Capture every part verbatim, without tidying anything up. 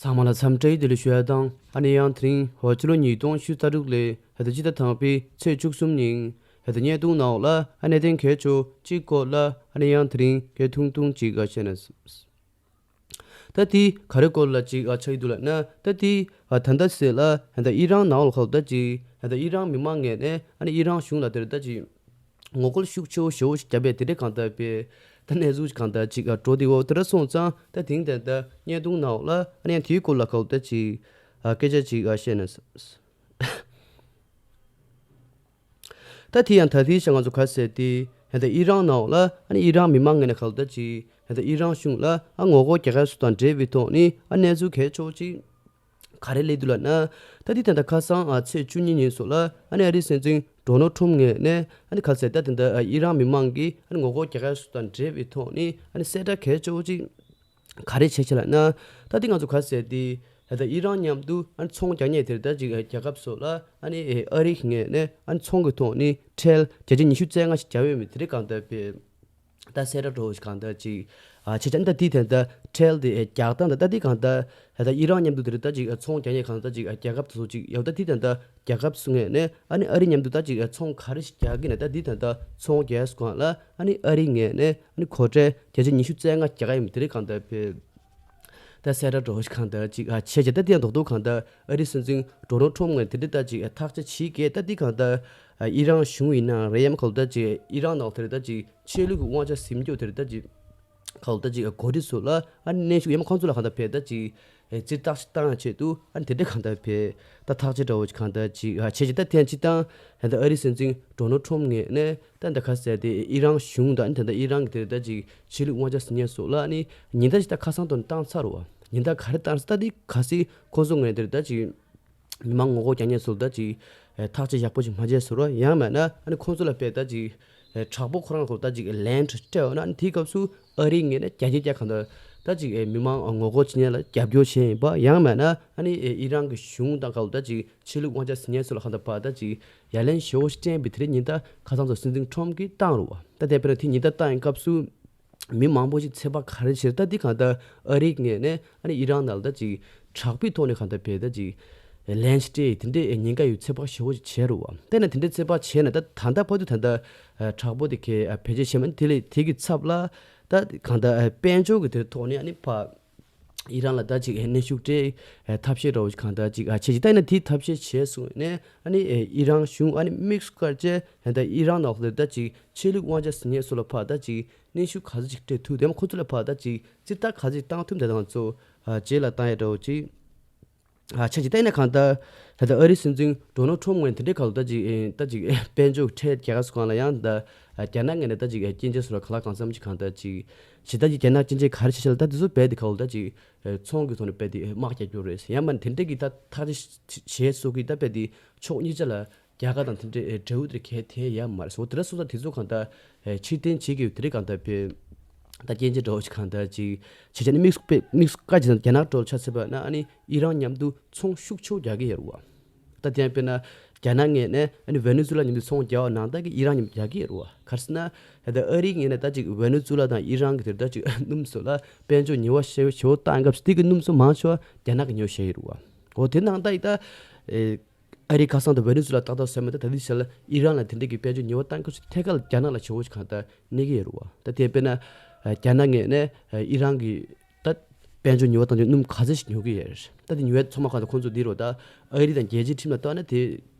ཚང་མ་ལ་འཚམས་འདྲིའི་བདེ་ལེགས་ཞུ་ཡ་དང་། ཨ་ནི་ཡང་དེ་རིང་ཕྱི་ལོ་ཉིས་སྟོང་ཉི་ཤུ་རྩ་དྲུག་ལོའི་ཧེ་ད་སྤྱི་ཟླ་དང་པོའི་ཚེས་བཅུ་གསུམ་ཉིན་ཧེ་ད་བརྙན་ཐུང་ནང་ལ་ཨ་གནད་དོན་གལ་ཆེ་གཅིག་སྐོར་ལ་ཨ་ནི་ཡང་དེ་རིང་གི་ཐུང་ཐུང་ཅིག་ཨ་བཤད་ན། ད་དེ་ག་རེ་སྐོར་ལ་ཅིག་ཨ་ཆགས་ཀྱི་འདུག་ལབ་ན། ད་དེ་ཨ་ད་ལྟ་ཟེར་ལ་ཧེ་ད་ཨི་རན་ནང་ལ་ག་ལ་ད་ཅིག་ཧེ་ད་ཨི་རན་མི་མང་ངོས་ནས་ཨ་ནི་ཨི་རན་གཞུང་ལ་དེར་ད་ཅིག་ངོ་རྒོལ་ཤུགས་ཆེ་བོ་ཞེ་བོ་ཞིག་བརྒྱབ་པའི་དེ་འདྲའི་གང་ལྟར་པའི་ད་གནས་ཚུལ་གང་ལྟར་ཅིག་ཨ་འགྲོ་དེ་འོ་དེ་འདྲ་སོང་ཙང་། ད་དེང་དེ་ད་བརྙན་ཐུང་ནང་ལ་ཨ་ནི་ཡང་དེའི་སྐོར་ལ་ག་ལ་ད་ཅིག་ཨ་སྐད་ཆ་ཅིག་ཨ་བཤད་ན། ད་དེ་ཡང་ད་དེའི་ཆ་ང་ཚོ་ག་ཟེར་ཏེ་ཧེ་ད་ཨི་རན་ནང་ལ་ཨ་ནི་ཨི་རན་མི་མང་ངོས་ནས་ག་ལ་ད་ཅིག་ཧེ་ད་ཨི་རན་གཞུང་ལ་ཨ་ངོ་རྒོལ་རྒྱག་ཡ་སོགས་དང་འབྲེལ་བའི་ཐོག་ནས་ཨ་གནས་ཚུལ་གལ་ཆེ་བོ་ཅིག་ག་རེ་སླེབས་འདུག་ལབ་ན། ད་དེ་ད་ལྟ་ཁ་སང་ཨ་ཚེས་བཅུ་གཉིས་ཉིན་སོགས་ལ་ཨ་ནི་ཨ་རིའི་སྲིད་འཛིན་ཌོ་ནལ་ཊམ་ངོས་ནས་ཨ་ནི་ག་ཟེར་ད་དེ་ད་ཨ་ཨི་རན་མི་མང་གིས་ཨ་ནི་ངོ་རྒོལ་རྒྱག་ཡ་སོགས་དང་འབྲེལ་བའི་ཐོག་ནས་ཨ་ནི་གསལ་བསྒྲགས་གལ་ཆེ་བོ་ཅིག་ག་རེ་བྱས་བྱས་ལབ་ན། ད་དེ་ང་ཚོ་ག་ཟེར་ཏེ་ད་ལྟ་ཨི་རན་མཉམ་དུ་ཨ་ནི་ཚོང་རྒྱག་མཁན་དེར་ད་ཅིག་རྒྱལ་ཁབ་སོགས་ལ་ཨ་ནི་ཨ་རི་ངོས་ནས་ཨ་ནི་ཚོང་གི་ཐོག་ནས་ཁྲལ་བརྒྱ་ཆ་ཉི་ཤུ་རྩ་ལྔ་ཞིག་བརྒྱབ་ཡོད་མེད་དེ་རིགས་གང་ལྟར་པའི་ད་གསལ་བསྒྲགས་འདྲ་བོ་ཞིག་གང་ལྟར་ཅིག་ཨ་བྱས་ཙང་། ད་དེ་དེ་ད་ཁྲལ་དེ་རྒྱག་སྟངས་དང་། ད་དེ་གང་ལྟར་ད་ལྟ་ཨི་རན་མཉམ་དུ་དེར་ད་ཅིག་ཚོང་རྒྱག་མཁན་གང་ལྟར་ཅིག་རྒྱལ་ཁབ་དེ་ཚོ་ཅིག་ཡོད། ད་དེ་ད་ལྟ་རྒྱལ་ཁབ་ཚོ་ངོས་ནས་ཨ་ནི་ཨ་རི་མཉམ་དུ་ད་ཅིག་ཚོང་ག་རེ་ཞིག་རྒྱག་གི་ན། ད་དེ་ད་ལྟ་ཚོང་རྒྱག་སྒང་ལ་ཨ་ནི་ཨ་རི་ངོས་ནས་ཨ་ནི་གོ་ཁྲལ་བརྒྱ་ཆ་ཉི་ཤུ་རྩ་ལྔ་རྒྱག་གི་ཡོད་མེད་དེ་རིགས་གང་ལྟར་པའི་ད་གསལ་བསྒྲགས་འདྲ་བོ་ཞིག་གང་ལྟར་ཅིག་ཨ་བྱས་བྱས། ད་དེ་ཡང་རྡོག་རྡོག་གང་ལྟར་ཨ་རིའི་སྲིད་འཛིན་ཌོ་ནལ་ཊམ་ངོས་དེ་འདྲ་ད་ཅིག་ཨ་ཐག་གཅོད་བྱེད་ཀྱི། ད་དེ་གང་ལྟར་ཨ་ཨི་རན་གཞུང་ཡིན་ན་རེད་ཡམ་ག་ལ་ད་ཅིག་ཨི་རན་ནང་དེར་ད་ཅིག་ཆོས་ལུགས་ཀྱི་དབང་ཆ་ཟིན་སྐྱོང་དེར་ད་ཅིག་ག་ལ་ད་ཅིག་ཨ་འགོ་ཁྲིད་ཚོ་ལ་ཨ་ནི་གནོན་ཤུགས་ཡམ་ཁོང་ཚོ་ལ་གང་ལྟར་བས་ད་ཅིག་ཨ་ཙིར་ཐག་ཞིག་བཏང་ཡ་ཆེད་དུ་ཨ་ནི་དེ་འདྲ་གང་ལྟར་བས་ད་ཐག་གཅོད་འདྲ་བོ་ཞིག་གང་ལྟར་ཅིག་ཨ་བྱས་བྱས། ད་དེ་ཡང་སྤྱིར་བཏང་ད་ལྟ་ཨ་རིའི་སྲིད་འཛིན་ཌོ་ནལ་ཊམ་ངོས་ནས་ད་ད་ག་ཟེར་ཏེ་ཨི་རན་གཞུང་དང་ད་ལྟ་ཨི་རན་གྱི་དེར་ད་ཅིག་ཆོས་ལུགས་དབང་ཆ་ཟིན་མཁན་སོགས་ལ་ནི་ཉེན་བརྡ་ཞིག་ད་ཁ་སང་དུ་བཏང་ཚར་བ། ཉེན་བརྡ་ག་རེ་བཏང་ཟེར། ད་དེ་གལ་སྲིད་ཁོང་ཚོ་ངོས་དེར་ད་ཅིག་མི་མང་ངོ་རྒོལ་རྒྱག་མཁན་ཚོ་ད་ཅིག་ཐག་གཅོད་ཡག་པོ་ཞིག་མ་བྱས་ཟེར་བ། ཡང་མིན་ན་ཨ་ནི་ཁོང་ཚོ་ལ་དཔེ་ད་ཅིག་དྲག་པོ་ཁོ་རང་ཁོ་ད་ཅིག་ལན་སྤྲད་འོ་ན། ཨ་ནི་དེའི་སྐབས་སུ་ཨ་རིའི་ངོས་ནས་རྒྱ་སྐྱེད་རྒྱག་གང་ལྟར་ད་ཅིག་མི་མང་ངོ་རྒོལ་བྱེད་མཁན་ལ་རྒྱབ་སྐྱོར་བྱས་ཡིན་པ། ཡང་མིན་ན་ཨ་ནི་ཨི་རན་གྱི་གཞུང་དང་ག་ལ་ད་ཅིག་ཆོས་ལུགས་དབང་ཆ་ཟིན་མཁན་ཚོ་ལ་གང་ལྟར་ཕར་ད་ཅིག་ཡ་ལན་ཞེ་བོ་ཞིག་སྤྲད་པའི་དེ་རིང་ཉེན་བརྡ་ཁ་སང་ཚོ་སྲིད་འཛིན་ཊམ་གྱིས་བཏང་རུ་བ། ད་དེ་དཔེར་ན་དེ་ཉེན་བརྡ་བཏང་ཡིན་སྐབས་སུ་མི་མང་པོ་ཞིག་ཚོད་དཔག་ག་རེ་བྱེད། ད་འདི་གང་ལྟར་ཨ་རིའི་ངོས་ནས་ཨ་ནི་ཨི་རན་ནང་ལ་ད་ཅིག་དྲག་པོའི་ཐོག་ནས་གང་ལྟར་བས་ད་ཅིག་ལན་ཞིག་སྤྲད་དེ་འདྲའི་ཉེན་ཁ་ཡོད་ཚོད་དཔག་ཞེ་བོ་ཞིག་བྱས་རུ་བ། དེ་ན་དེ་འདྲའི་ཚོད་དཔག་བྱས་ན་ད་ད་ལྟ་བར་དུ་ད་ལྟ་དྲག་པོ་དེ་གས་བེད་སྤྱོད་བྱས་མ་ནི་དེ་ལས་དེ་གི་ཚབ་ལ་ད་གང་ལྟར་དཔལ་འབྱོར་གྱི་དེ་ཐོག་ནས་ཨ་ནི་ཕར་ཨི་རན་ལ་ད་ཅིག་གནོན་ཤུགས་སྤྲད་ཐབས་ཤེས་འདྲ་བོ་ཞིག་གང་ལྟར་ཅིག་ཨ་བྱས་ཅིག་ད་ཡིན་ན་དེའི་ཐབས་ཤེས་བྱས་སོང་ནས་ཨ་ནི་ཨི་རན་གཞུང་ཨ་ནི་དམིགས་སུ་བཀར་བྱས་ད་ཨི་རན་ནང་ལ་ད་ཅིག་ཆོས་ལུགས་དབང་ཆ་ཟིན་མཁན་ཚོ་ལ་ཕར་ད་ཅིག་གནོན་ཤུགས་ག་ཚོད་ཅིག་སྤྲད་ཐུབ། དེ་མ་ཁོ་ཚོ་ལ་ཕར་ད་ཅིག་ཙིར་ཐག་ག་ཚོད་ཅིག་བཏང་ཐུབ། དེ་དང་ཚོ་རྗེས་ལ་བཏང་ཡ་འདྲ་བོ་ཅིག་ཨ་ཆ་ཅིག་ད་ཡིན་ན་གང་ལྟར་ད་ལྟ་ཨ་རིའི་སྲིད་འཛིན་ཌོ་ནལ་ཊམ་ངོས་དེ་འདྲའི་ཁ་ལོ་ད་ཅིག་ཨེ་ད་ཅིག་དཔལ་འབྱོར་ཁྲལ་རྒྱག་སོང་ལ་ཡང་ད་རྒྱ་ནག་ངོས་ནས་ད་ཅིག་སྐྱོན་བརྗོད་སོགས་ལ་ག་ལ་གང་འཚམ་ཅིག་གང་ལྟར་ཅིག་ཞེ་ད་ཅིག་རྒྱ་ནག་སྐྱོན་བརྗོད་ག་རེ་བྱེད་ཤག་ལ་ད་དེ་ཚོ་རྦད་དེ་ཁ་ལོ་ད་ཅིག་ཚོང་གི་ཐོག་ནས་རྦད་དེ་དམག་རྒྱག་རྒྱུ་རེད། ཡང་མིན་དེ་འདྲའི་གི་ད་ཐག་གཅོད་བྱས་སོང་གི་ད་རྦད་དེ་ཕྱོགས་གཉིས་ཆ་ལ་རྒྱ་གར་དང་དེ་འདྲའི་འབྲེལ་བ་དེ་གལ་ཐེ་ཡ་མ་རེད་སོ། དེ་འདྲ་སོང་ཙང་དེ་ཚོ་གང་ལྟར་ཕྱིར་འཐེན་བྱེད་དགོས་དེ་རིགས་གང་ལྟར་བས་ད་སྐྱོན་བརྗོད་འདྲ་བོ་ཞིག་གང་ལྟར་ཅིག་བྱེད་བྱས་ནས་དམིགས་སུ་དཔེ་དམིགས་སུ་བཀར་བྱས་ཙང་རྒྱ་ནག་འགྲོ་ཆ་ཚོད་པ་ན་ཨ་ནི་ཨི་རན་མཉམ་དུ་ཚོང་ཤུགས་ཆེ་རྒྱག་གི་ཡོད་རེད་བ། ད་དེ་ཡང་དཔེར་ན་རྒྱ་ནག་ངོས་ནས་ཨ་ནི་ཝེ་ནེ་ཛུ་ལ་མཉམ་དུ་ཚོང་རྒྱག་པ་ནང་ལྟར་གྱི་ཨི་རན་མཉམ་རྒྱག་གི་ཡོད་རེད་བ། ག་རེ་ཟེར་ན་ད་ལྟ་ཨ་རིའི་ངོས་ནས་ད་ཅིག་ཝེ་ནེ་ཛུ་ལ་དང་ཨི་རན་གྱི་དེར་ད་ཅིག་སྣུམ་ཚོ་ལ་དཔལ་འབྱོར་ཉེས་པ་ཞེ་པོ་ཞེ་པོ་བཏང་སྐབས་སུ་དེ་གི་སྣུམ་ཚོ་མང་ཆེ་བ་རྒྱ་ནག་གིས་ཉོ་བཞག་ཡོད་རེད་བ། འོ་དེ་ནང་ལྟར་ཡིན་ད། ཨ་རིས་ཁ་སང་དུ་ཝེ་ནེ་ཛུ་ལ་ཏག་ཏག་བཟོས་མེད། ད་ད་ལྟའི་ཆར་ལ་ཨི་རན་ལ་དེ་འདྲ་གི་དཔལ་འབྱོར་ཉེས་པ་བཏང་སྐབས་སུ་ཐད་ཀར་ལ་རྒྱ་ནག་ལ་ཞེ་པོ་ཞིག་གང་ལྟར་གནོད་ཀྱི་ཡོད་རེད་བ། ད་དེ་དཔེར་ན་རྒྱ་ནག་ངོས་ནས་ཨི་རན་གྱི་ད་དཔལ་འབྱོར་ཉེས་པ་བཏང་རྒྱུ་སྣུམ་ག་ཚོད་ཞིག་ཉོ་གི་ཡོད་རེད། ད་དེ་ཉོ་ཡ་ཚང་མ་གང་ལྟར་ཁོང་ཚོ་འདི་རུ་ད་ཨ་རི་དང་རྒྱལ་སྤྱིའི་ཁྲིམས་ལ་བལྟས་ན་དེ་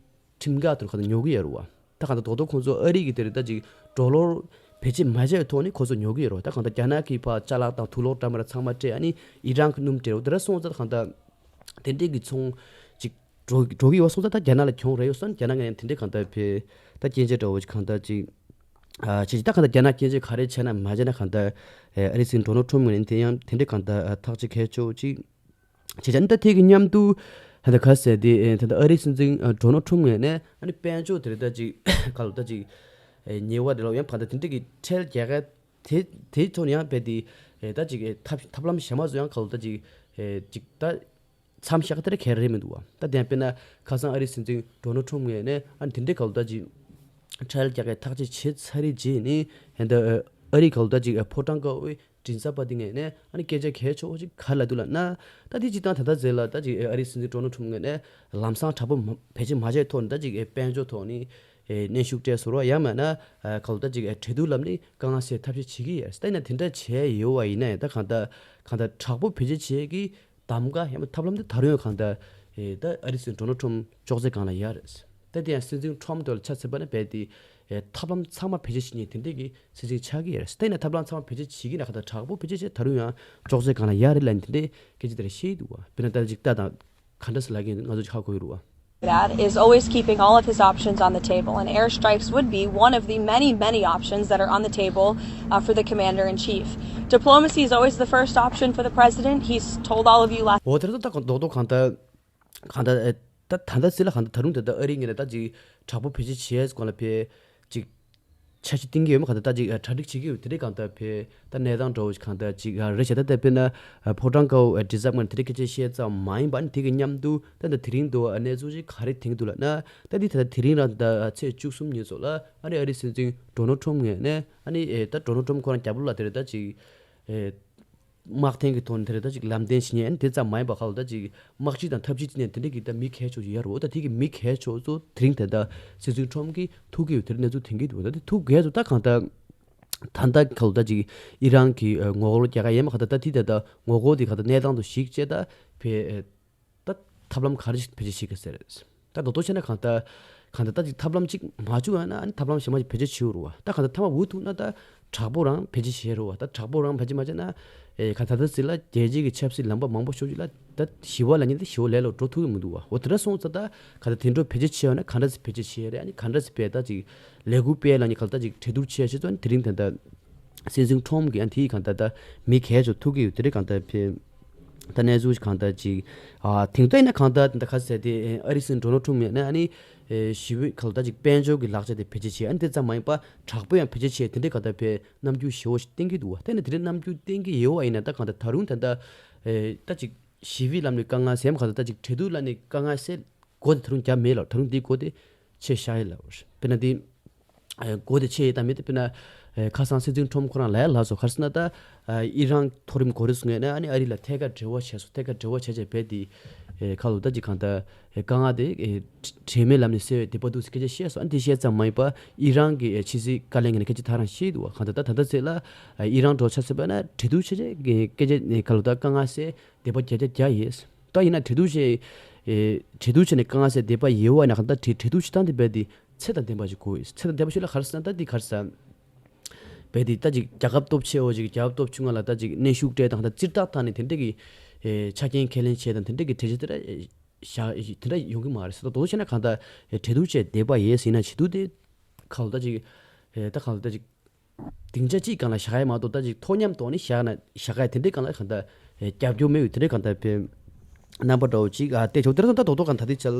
ཁྲིམས་འགལ་དུ་གང་ལྟར་ཉོ་གི་ཡོད་རེད་བ། ད་གང་ལྟར་རྡོག་རྡོག་ཁོང་ཚོ་ཨ་རི་གི་དེ་རེད་ད་ཅིག་ཌོ་ལར་བེད་སྤྱོད་མ་བྱས་པའི་ཐོག་ནས་ཁོང་ཚོ་ཉོ་གི་ཡོད་རེད་བ། ད་གང་ལྟར་རྒྱ་ནག་གིས་ཕར་ཅ་ལག་དང་དུག་ལོག་འདྲ་མི་འདྲ་ཚང་མ་སྤྲད། ཨ་ནི་ཨི་རན་གྱི་སྣུམ་སྤྲད་རོ་དེ་འདྲ་སོང་ཙང་གང་ལྟར་དེ་འདྲས་ཀྱི་ཚོང་ཅིག་འགྲོ་འགྲོ་གི་ཡོད་སོང་ཙང་ད་རྒྱ་ནག་ལ་གྱོང་རེ་ཡོད་སོང་། རྒྱ་ནག་ངོས་ནས་དེ་འདྲས་གང་ལྟར་ཕེ་ད་སྐྱོན་བརྗོད་འདྲ་བོ་ཅིག་གང་ལྟར་ཅིག་ཨ་བྱེད་ཅིག་ད་གང་ལྟར་རྒྱ་ནག་སྐྱོན་བརྗོད་ག་རེ་བྱས་ན་མ་བྱས་ན་གང་ལྟར་ཨ་རི་སྲིད་འཛིན་ཌོ་ནལ་ཊམ་ངོས་ནས་དེ་ཡང་དེ་འདྲས་གང་ལྟར་ཐག་གཅོད་གལ་ཆེ་བོ་ཅིག་བྱེད་ཅིག་ཨ་ནི་ད་དེ་གི་མཉམ་དུ་ད་ལྟ་ག་ཟེར་དེ་ད་ལྟ་ཨ་རི་སྲིད་འཛིན་ཌོ་ནལ་ཊམ་ངོས་ནས་ཨ་ནི་དཔལ་འབྱོར་དེ་རེད་ད་ཅིག་ག་ལ་ད་ཅིག་ཉེས་པ་དེ་ལ་ཡང་བར་ད་དེ་འདྲས་ཀྱི་ཁྲལ་རྒྱག་ག་དེ་དེའི་ཐོག་ནས་ཡང་རྦད་དེ་ད་ཅིག་ཐབས་ཐབས་ལམ་གཞན་མ་ཚོ་ཡང་ག་ལ་ད་ཅིག་ཅིག་ད། མཚམས་བཞག་དེ་རེད་ག་རེ་མི་འདུག་བ། ད་དེ་ཡང་དཔེར་ན་ཁ་སང་ཨ་རིའི་སྲིད་འཛིན་ཌོ་ནལ་ཊམ་ངོས་ནས་ཨ་ནི་དེ་འདྲའི་ག་ལ་ད་ཅིག་ཁྲལ་རྒྱག་གི་ཐག་གཅོད་བྱས་ཚར་རེད་རྗེས་ནས་ཧན་ད་ཨ་རིའི་ག་ལ་ད་ཅིག་ཕོ་བྲང་དཀར་པོའི་ མགྲིན་ཚབ་པ་དེ་ངོས་ནས་ཨ་ནི་སྐད་ཆ་གལ་ཆེ་བོ་ཅིག་ག་རེ་ལབ་འདུག་ལབ་ན། ད་དེ་སྤྱིར་བཏང་ད་ལྟ་ཟེར་ལ་ད་ཅིག་ཨ་རིའི་སྲིད་འཛིན་ཌོ་ནལ་ཊམ་ངོས་ནས་ལམ་སང་དྲག་པོ་མ་བེད་སྤྱོད་མ་བྱས་ཐོག་ནས་ད་ཅིག་དཔལ་འབྱོར་ཐོག་ནས་གནོན་ཤུགས་སྤྲད་སོང་ར། ཡང་མིན་ན་ག་ལ་ད་ཅིག་འབྲེལ་གཏུག་ལམ་ནས་དཀའ་ངལ་སེལ་ཐབས་ཤེས་བྱེད་ཀྱི་ཡོད། ད་ཡིན་ན་དེ་འདྲ་བྱས་ཡོད་པ་ཡིན་ན་ཡང་ད་གང་ལྟར་གང་ལྟར་དྲག་པོ་བེད་སྤྱོད་བྱེད་ཀྱི་གདམ་ག་ཡང་མིན་ཐབས་ལམ་དེ་ད་རུང་ཡང་གང་ལྟར་ཨེ་ད་ཨ་རིའི་སྲིད་འཛིན་ཌོ་ནལ་ཊམ་ཅོག་ཙེ་སྒང་ལ་ཡོད་རེད། ད་དེ་ཡང་སྲིད་འཛིན་ཊམ་དེ་ལ་ཆ་མཚོན་པ་ན་རྦད་དེ་ཨེ་ཐབས་ལམ་ཚང་མ་བེད་སྤྱོད་བྱེད་མཁན་དེ་འདྲས་ཀྱི་སྲིད་འཛིན་ཆགས་ཀྱི་ཡོད་རེད། ད་ཡིན་ན་ཐབས་ལམ་ཚང་མ་བེད་སྤྱོད་བྱེད་ཀྱི་ན་གང་ལྟར་དྲག་པོ་བེད་སྤྱོད་བྱས་ད་རུང་ཡང་ཅོག་ཙེ་སྒང་ལ་ཡོད་རེད་ལབ་ནས་དེ་འདྲས་སྐད་ཆ་དེ་འདྲ་བཤད་ཀྱི་འདུག་བ། དཔེར་ན་ད་ཅིག་ལྟ་དང་ག་འདྲ་སེ་ལབ་ཀྱི་ཡིན་ང་ཚོ་ཅིག་ཧ་གོ་གི་རེད་བ། That is always keeping all of his options on the table, and airstrikes would be one of the many, many options that are on the table uh, for the commander in chief. Diplomacy is always the first option for the president. He's told all of you last. འོ་དེ་ལ་ད་རྡོག་རྡོག་གང་ལྟར་གང་ལྟར་ཨེ་ད་ད་ལྟ་སྲིད་ལ་གང་ལྟར་ད་རུང་ད་ལྟ་ཨ་རིའི་ངོས་ནས་ད་ཅིག་དྲག་པོ་བེད་སྤྱོད་བྱེད་ཡས་སྐོར་ལ་ཕེ་ཅིག་འཆར་གཞི་བཏིང་གི་ཡོད་མ་གང་ལྟར་ད་ཅིག་གྲ་སྒྲིག་བྱེད་ཀྱི་ཡོད། དེ་འདྲའི་གང་ལྟར་ཕེ་ད་གནས་སྟངས་འདྲ་བོ་ཞིག་གང་ལྟར་ཅིག་རེད་བྱས། ད་ལྟ་དཔེར་ན་ཕོ་བྲང་དཀར་པོ་ཨེ་རི་ཛབ་ངོས་ནས་དེ་འདྲའི་སྐད་ཆ་བཤད་ཙམ་མ་ཡིན་པ་ནི་དེ་གི་མཉམ་དུ་ད་ལྟ་དེ་རིང་དུ་གནས་ཚུལ་ཅིག་ག་རེ་བཏིང་འདུག་ལབ་ན། ད་འདི་ད་ལྟ་དེ་རིང་རང་ད་ཚེས་བཅུ་གསུམ་ཉིན་ཚོ་ལ་ཨ་ནི་ཨ་རིའི་སྲིད་འཛིན་ཌོ་ནལ་ཊམ་ངོས་ནས་ཨ་ནི་ཨེ་ད་ཌོ་ནལ་ཊམ་ཁོ་རང་རྒྱབ་ལོགས་ལ་དེ་རེད་ད་ཅིག་ཨེ། དམག་དོན་གྱི་ཐོག་ནས་དེ་རེད་ད་ཅིག་ལམ་སྟོན་བྱེད་མཁན་དེ་ཙམ་མ་ཡིན་པ་ག་ལ་ད་ཅིག་དམག་སྤྱི་དང་འཐབ་སྤྱི་བྱེད་མཁན་དེ་འདྲ་གི་ད་མི་གལ་ཆེ་ཡོད་རེད། འོ་ད་དེ་གི་མི་གལ་ཆེ་ཚོ་དེ་རིང་དེ་ད་སྲིད་འཛིན་ཁྲོམ་གྱིས་ཐུག་གི་ཡོད་དེ་རེད། གནས་ཚུལ་ཐོན་གྱི་འདུག་ད་དེ་ཐུག་གི་ཡོད་ཚོ་ད་གང་ལྟར་ད་ལྟ་ག་ལ་ད་ཅིག་ཨི་རན་གྱི་ངོ་རྒོལ་རྒྱག་ག་ཡས་མ་ག་ད་ད་དེ་ད་ད་ངོ་རྒོལ་དེ་ག་ད་གནས་སྟངས་དུ་གཞིགས་བྱས་ད་ཕེ། ད་ཐབས་ལམ་ག་རེ་ཞིག་བེད་སྤྱོད་བྱེད་ཀྱི་ཟེར། ད་མདོར་བསྡུས་བྱས་ན་གང་ལྟར་གང་ལྟར་ད་ཅིག་ཐབས་ལམ་གཅིག་མ་བྱུང་ཡང་ན་ཨ་ནི་ཐབས་ལམ་གཞན་པ་ཞིག་བེད་སྤྱོད་བྱེད་རུ་བ། ད་གང་ལྟར་ཐ་མ་འུ་ཐུག་ན་ད་དྲག་པོ་རང་བེད་སྤྱོད་བྱེད་རུ་བ། ད་དྲག་པོ་རང་བེད་སྤྱོད་མ་བྱས་ན་ཨེ་གང་ལྟར་ད་ཟེར་ལ་རྒྱལ་སྤྱི་གི་ཆབ་སྲིད་ལམ་པ་མང་པོ་ཤོར་རྒྱུ་ལ་ད་ཞི་བ་ལབ་མཁན་དེ་ཞི་བ་ལས་ལོག་འགྲོ་ཐུབ་ཀྱི་མི་འདུག་བ། འོ་དེ་འདྲ་སོང་ཙང་ད་གང་ལྟར་དེ་འདྲ་བེད་སྤྱོད་བྱེད་ཡོད་ན་གང་འདྲ་ཞིག་བེད་སྤྱོད་བྱེད་རེད། ཨ་ནི་གང་འདྲ་ཞིག་བེད་ད་ཅིག་ལས་འགུལ་སྤེལ་ལབ་མཁན་གང་ལྟར་ད་ཅིག་གྲོས་བསྡུར་བྱེད་བྱེད་ཙང་དེ་རིང་ད་ལྟ། སྲིད་འཛིན་ཁྲོམ་གྱིས་ཨ་ནི་དེའི་གང་ལྟར་ད་མི་གལ་ཆེ་ཐུག་གི་ཡོད་དེ་རེད། གང་ལྟར་ཕེ་ད་གནས་ཚུལ་གང་ལྟར་ཅིག་ཨ་དེང་དུ་ཡིན་ན་གང་ལྟར་ད་ག་ཟེར་དེ་ཨ་རིའི་སྲིད་འཛིན་ཌོ་ནལ་ཁྲོམ་ཡིན་ན་ཨ་ནི་ཨེ་ཞི་བའི་གང་ལྟར་ཅིག་དཔལ་འབྱོར་གྱི་ལག་ཆ་དེ་བེད་སྤྱོད་བྱེད། ཨ་ནི་དེ་ཙམ་མ་ཡིན་པ་དྲག་པོ་ཡང་བེད་སྤྱོད་བྱེད་དེ་འདྲའི་གང་ལྟར་ཕེ་རྣམ་འགྱུར་ཞེ་བོ་ཞིག་བསྟན་གྱི་འདུག་བ། དེ་ནི་དེ་འདྲའི་རྣམ་འགྱུར་བསྟན་གྱི་ཡོད་བ་ཡིན་ན་ད་གང་ལྟར་ད་རུང་ད་ལྟ་ཨེ་ད་ཅིག་ཞི་བའི་ལམ་ནས་དཀའ་ངལ་སེལ་གང་ལྟར་ད་ཅིག་གྲོས་བསྡུར་ལབ་ནས་དཀའ་ངལ་སེལ་སྒོ་དེ་ད་རུང་བརྒྱབ་མེད་ལ་ད་རུང་དེའི་སྒོ་དེ་ཕྱེ་བཞག་ཡོད་ལ། དཔེར་ན་དེ། ཨ་སྒོ་དེ་ཕྱེ་ཡོད་དམ་མེད་དེ་དཔེར་ན། ཨ་ཁ་སང་སྲིད་འཛིན་ཁྲོམ་ཁོ་རང་ལ་ཡ་ལབ་སོང་། ག་རེ་ཟེར་ན་ད། ཨ་ཨི་རན་མཐོ་རིམ་འགོ་ཁྲིད་ཚོ་ངོས་ནས་ཨ་ནི་ཨ་རི་ལ་ཐད་ཀར་འབྲེལ་བ་བྱས་སོང་། ཐད་ཀར་འབྲེལ་བ་བྱས་བྱས་རྦད་དེ། ཨེ་ཁ་ལོ་ད་ཅིག་གང་ལྟར། ཨེ་དཀའ་ངལ་དེ་ཨེ་འབྲེལ་མེད་ལམ་ནས་སེལ་བའི་འདོད་པ་འདུག་ཟེར་སྐད་ཆ་བཤད་སོང་། ཨ་ནི་དེ་བཤད་ཙམ་མ་ཡིན་པ་ཨི་རན་གྱི་ཨེ་ཕྱི་སྲིད་བཀའ་བློན་ངོས་ནས་སྐད་ཆ་ད་རང་བཤད་འདུག་བ། གང་ལྟར་ད་ད་ལྟ་ཚེ་ལ་ཨེ་ཨི་རན་འགྲོ་ཆ་སྲིད་པ་ན་འབྲེལ་གཏུག་བྱས་བྱས་སྐད་ཆ་ནས་ཁ་ལོ་ད་དཀའ་ངལ་སེལ་འདོད་པ་བརྒྱ་ཆ་བརྒྱ་ཡོད། ད་ཡིན་ན་འབྲེལ་གཏུག་བྱས། ཨེ་འབྲེལ་གཏུག་བྱས་ནས་དཀའ་ངལ་སེལ་འདོད་པ་ཡོད་བ་ཡིན་ན་གང་ལྟར་འབྲེལ་འབྲེལ་གཏུག་བྱེད་སྟངས་དེ་རྦད་དེ་ཚད་དང་ལྡན་པ་ཞིག་དགོས་ཡོད། ཚད་དང་ལྡན་པ་ཞིག་ལ་ག་རེ་ཟེར་ན་ད་འདི་ག་རེ་ཟེར། རྦད་དེ་ད་ཅིག་རྒྱལ་ཁབ་སྟོབས་ཆེ་བོ་ཅིག་རྒྱལ་ཁབ་སྟོབས་ཆུང་ང་ལ་ད་ཅིག་གནོན་ཤུགས་སྤྲད་དང་ད་ཙིར་ཐག་བཏང་ནས་དེ་འདྲ་གི་ཨེ་ཆ་རྐྱེན་ཁས་ལེན་བྱས་དང་དེ་འདྲ་གི་གྲོས་ཆོད་དེ་འདྲ་བཞག་དེ་འདྲ་ཡོང་གི་མ་རེད་ཟེར། ད་དོ་བྱས་ན་གང་ལྟར་ཨེ་འབྲེལ་གཏུག་བྱས་འདོད་པ་ཡོད་ཟེར་ན་བྱེད་དུས་དེ་གང་ལ་ད་ཅིག་ཨེ་ད་གང་ལ་ད་ཅིག་སྡིངས་ཆ་གཅིག་སྒང་ལ་བཞག་ཡ་མ་གཏོགས་ད་ཅིག་མཐོ་མཉམ་ཐོག་ནས་བཞག་ན་བཞག་ཡ་དེ་འདྲའི་སྒང་ལ་གང་ལྟར་ཨེ་རྒྱབ་སྐྱོར་མེད་པའི་དེ་འདྲའི་གང་ལྟར་དཔེ་རྣམ་པ་འདྲ་བོ་ཅིག་ཨ་བལྟས་ཆོག་དེ་རིང་ད་དོག་དོག་གང་ད་དེ་ཆལ་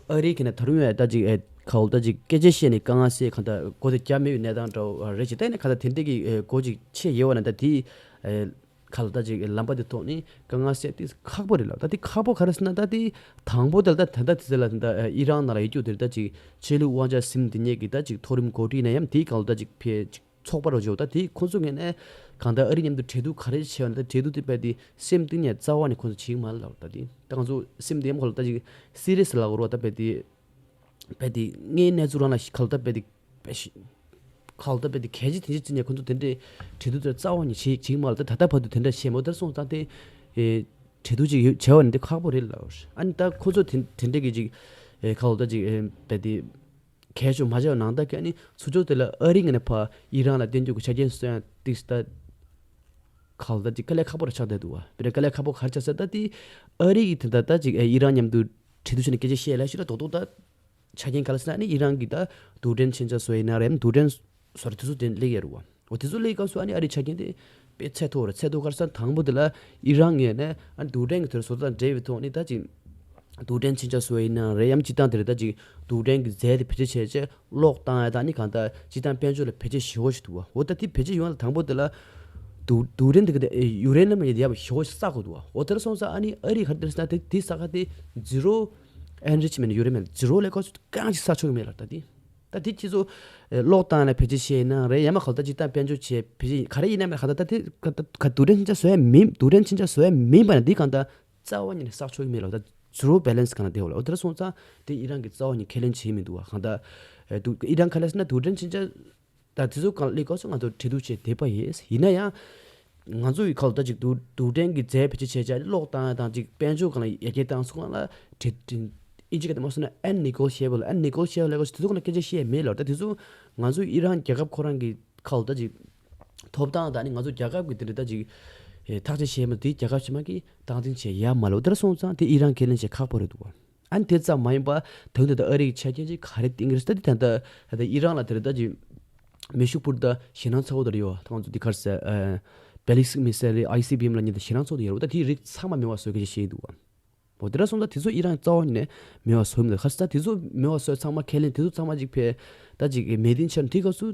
ཨ་རིའི་གི་ནས་ད་རུང་ཡང་ད་ཅིག་ཨེ་ག་འོ་ད་ཅིག་སྐད་ཆ་བཤད་ནས་དཀའ་ངལ་སེལ་གང་ལྟར་སྒོ་དེ་བརྒྱབ་མེད་པའི་གནས་སྟངས་འདྲ་བོ་རེད་ཅེས་བལྟས་ནས་གང་ལྟར་དེ་འདྲའི་གི་ཨེ་སྒོ་ཅིག་ཕྱེ་ཡོད་བ་ན་ད་དེ་ཨེ་ག་ལ་ད་ཅིག་ལམ་པ་དེ་ཐོག་ནས་དཀའ་ངལ་སེལ་དེ་ཁག་པོ་རེད་ལ། ད་དེ་ཁག་པོ་ག་རེ་ཟེར་ན་ད་དེ་དང་པོ་དེ་ལ་ད་ད་ད་དེ་ཚེ་ལ་ད་ཨི་རན་ནང་ལ་ཡོད་རྒྱུ་དེ་ད་ཅིག་ཆོས་ལུགས་དབང་ཆ་ཟིན་དེ་ཉིད་ཀྱི་ད་ཅིག་མཐོ་རིམ་འགོ་ཁྲིད་ན་ཡང་དེའི་སྒང་ལ་ད་ཅིག་ཕེ་ཅིག་ཚོགས་པ་རུ་འཇོག་ད་དེ་ཁོང་ཚོ་ངོས་ནས་གང་ལྟར་ཨ་རི་མཉམ་དུ་གྲོས་བསྡུར་ག་རེ་བྱས་པ་ན་ད་གྲོས་བསྡུར་དེ་རྦད་དེ་སེམས་གཏིང་ནས་རྩ་བ་ནས་ཁོང་ཚོ་བྱེད་ཀྱི་མ་རེད་ལ། ད་དེ་ད་ང་ཚོ་སེམས་གཏིང་ཁོ་ལ་ད་ཅིག་སི་རི་ཡས་ལ་གོ་རོགས་ད་རྦད་དེ། རྦད་དེ་དངོས་གནས་ཚུལ་རང་ལ་ག་ལ་ད་རྦད་དེ་རྦད་ཤི་ག་ལ་ད་རྦད་དེ་གལ་ཆེ་དེ་འདྲ་བརྩིས་ནས་ཁོ་ཚོ་དེ་འདྲའི་གྲོས་བསྡུར་དེ་རྩ་བ་ནས་བྱེད་བྱེད་ཀྱི་མ་རེད། ད་ད་ལྟ་བར་དུ་དེ་འདྲ་བྱས་མ་རེད། ད་སོང་ཙང་དེ་ཨེ་གྲོས་བསྡུར་ཅིག་ཡོད་བྱས་པ་ནི་དེ་ཁག་པོ་རེད་ལ། ཨ་ནི་ད་ཁོ་ཚོ་དེ་དེ་འདྲ་གི་ཅིག་ཨེ་ག་ལ་ད་ཅིག་ཨེ་རྦད་དེ་གལ་ཆེ་མ་བྱས་པ་ནང་ལྟར་གྱི་ཨ་ནི་ཚུར་ཕྱོགས་དེ་ལ་ཨ་རི་ངོས་ནས་ཕར་ཨི་རན་ལ་བསྟན་རྒྱུ་གི་ཆ་རྐྱེན་བཟོ་ཡ་ཏིག་ད་ག་ལ་ད་ཅིག་དཀའ་ལས་ཁག་པོ་ར་ཆགས་བསྡད་འདུག་བ། དཔེར་ན་དཀའ་ལས་ཁག་པོ་ག་རེ་ཆགས་ཟེར་ད་དེ་ཨ་རི་གི་དེ་ད་ད་ཅིག་ཨེ་ཨི་རན་མཉམ་དུ་གྲོས་བསྡུར་བྱས་ནས་སྐད་ཆ་བཤད་ལ་ཞིག་ལ་རྡོག་རྡོག་ད། ཆ་རྐྱེན་ག་ལ་ཟེར་ན་ཨ་ནི་ཨི་རན་གྱི་ད་རྡུལ་ཕྲན་མཚོན་ཆ་བཟོ་ཡིན་ན་རེད། རྡུལ་ཕྲན་བཟོ་ར་དེ་ཚོ་དེ་སླེབས་ཡོད་རེད་བ། འོ་དེ་ཚོ་སླེབས་སྐབས་སུ་ཨ་ནི་ཨ་རིའི་ཆ་རྐྱེན་དེ་དཔེ་ཚད་མཐོ་བ་རེད། ཚད་མཐོ་ག་རེ་ཟེར་ན་དང་པོ་དེ་ལ་ཨི་རན་ངོས་ནས་ཨ་ནི་རྡུལ་ཕྲན་གྱི་དེ་བཟོ་སྟངས་འབྲེལ་བའི་ཐོག་ནས་ད་ཅིག་རྡུལ་ཕྲན་མཚོན་ཆ་བཟོ་ཡིན་ན་རེད། ཡང་སྤྱིར་བཏང་དེ་རེད་ད་ཅིག་རྡུལ་ཕྲན་གྱི་རྫས་དེ་བེད་སྤྱོད་བྱས་བྱས་གློག་བཏང་ཡ་ད་ཨ་ནི་གང་ལྟར་སྤྱིར་བཏང་དཔལ་འབྱོར་ལ་བེད་སྤྱོད་ཞེ་པོ་ཞིག་འདུག་བ། འོ་ད་དེ་བེད་སྤྱོད་ཡོང་ཡ་ལ་དང་པོ་དེ་ལ་རྡུལ་རྡུལ་ཕྲན་དེ་ག་དེ་ཡུ་རེ་ནམ་ཡ་དེ་ཡ་ཞེ་པོ་ཞིག་བསགས་དགོས་འདུག་བ། འོ་དེ་ལ་སོང་ཙང་ཨ་ནི་ཨ་རི་ག་རེ་ཟེར་ན་དེ་དེ་ས་ཁ་དེ་ཛི་རོ་ཨེན་རིཆ་མེན་ཊི་ཡུ་རེ་ནམ་ཛི་རོ་ལས་ཁོ་གང་ཅིག་བསགས་ཆོག་གི་མེད་ལ་ད་དེ། ད་དེ་ཁྱེད་ཚོ་ཨེ་གློག་བཏང་ནས་བེད་སྤྱོད་བྱས་ན་རེད། ཡང་མ་ག་ལ་ད་སྤྱིར་བཏང་དཔལ་འབྱོར་བྱས་བེད་སྤྱོད་ག་རེ་ཡིན་ན་མེད་ག་ད་ད་དེ་ག་ད་ག་རྡུལ་ཕྲན་ཕྱིན་ཆད་བཟོ་ཡ་མིན། རྡུལ་ཕྲན་ཕྱིན་ཆད་བཟོ་ཡ་མིན་པ་ན་འདི་གང་ལྟར་རྩ་བ་ཉིད་ནས་བསགས་ཆོག་གི་མེད་ལ། ད་zero balance གང་ལ་དེ་འོ་ལ། འོ་དེ་འདྲ་སོང་ཙང་དེ་ཨི་རན་གྱིས་རྩ་བ་ཉིད་ཁས་ལེན་བྱེད་མི་འདུག་བ། གང་ལྟར་ཨེ་རྡུལ་ཨི་རན་ཁས་ལེན་ཟེར་ན་རྡུལ་ཕྲན་ཕྱིན་ཆད་ད་དེ་ཚོ་གང་ལ་སླེབས་སྐབས་སུ་ང་ཚོ་འབྲེལ་གཏུག་བྱས་བསྡད་པ་ཡིན། ཡིན་ན་ཡང་ང་ཚོ་ཡི་ག་ལ་ད་ཅིག་རྡུལ་རྡུལ་ཕྲན་གྱི་རྫས་བེད་སྤྱོད་བྱས་བྱས་གློག་བཏང་ཡ་དང་ཅིག་དཔལ་འབྱོར་གང་ལ་ཡར་རྒྱས་བཏང་སོང་གང་ལ་འབྲེལ་ཨིན་ཇི་སྐད་དུ་མ་སོང་ན་unnegotiable unnegotiable ལ་གོ་དེ་ཚོ་གང་ལ་སྐད་ཆ་བཤད་མེད་ལ། ད་དེ་ཚོ་ང་ཚོ་ཨི་རན་རྒྱལ་ཁབ་ཁོ་རང་གི་ཁ་ལ་ད་ཅིག་ཐོབ་ཐང་དང་ནི་ང་ཚོ་རྒྱལ་ཁབ་ཀྱི་དེ་འདྲ་ད་ཅིག་ཨེ་ཐག་གཅོད་བྱས་མ་དེ་རྒྱལ་ཁབ་ཕྱི་མ་གིས་སྟངས་འཛིན་བྱས་ཡ་མ་ལོ། དེ་འདྲ་སོང་ཙང་དེ་ཨི་རན་ཁས་ལེན་བྱེད་ཁག་པོ་རེད་འདུག་བ། ཨ་ནི་དེ་ཙམ་མ་ཡིན་པ་དོན་དུ་ད་ཨ་རི་གི་ཆ་རྐྱེན་ཅིག་ག་རེ་བསྟན་གྱི་རེད་ཟེར་ད་དེ་ད་ལྟ་ད་ལྟ་ཨི་རན་ལ་དེ་རེད་ད་ཅིག་མེ་ཤུགས་སྤུར་ད་ཞེད་སྣང་ཚ་བོ་དེ་རེད་ཡོད། ད་ང་ཚོ་འདི་གར་ཟེར་ballistic missile རེད། ཨའི་སི་བི་ཨེམ་ལ་ཉེ་ད་ཞེད་སྣང་ཚ་བོ་དེ་ཡོད་རེད། ད་དེའི་རིགས་ཚང་མ་མེད་པ་བཟོ་སྐད་ཆ་བཤད་འདུག་བ། འོ་དེ་འདྲ་སོང་ཙང་དེ་ཚོ་ཨི་རན་རྩ་བ་ནས་མེད་པ་བཟོ་མི་འདུག་ཁ་སང་དེ་ཚོ་མེད་པ་བཟོས་ཚང་མ་ཁས་ལེན་དེ་ཚོ་ཚང་མ་ཅིག་ཕེ་ད་ཅིག་མེད་དིན་ཆར་དེ་སྐབས་སུ་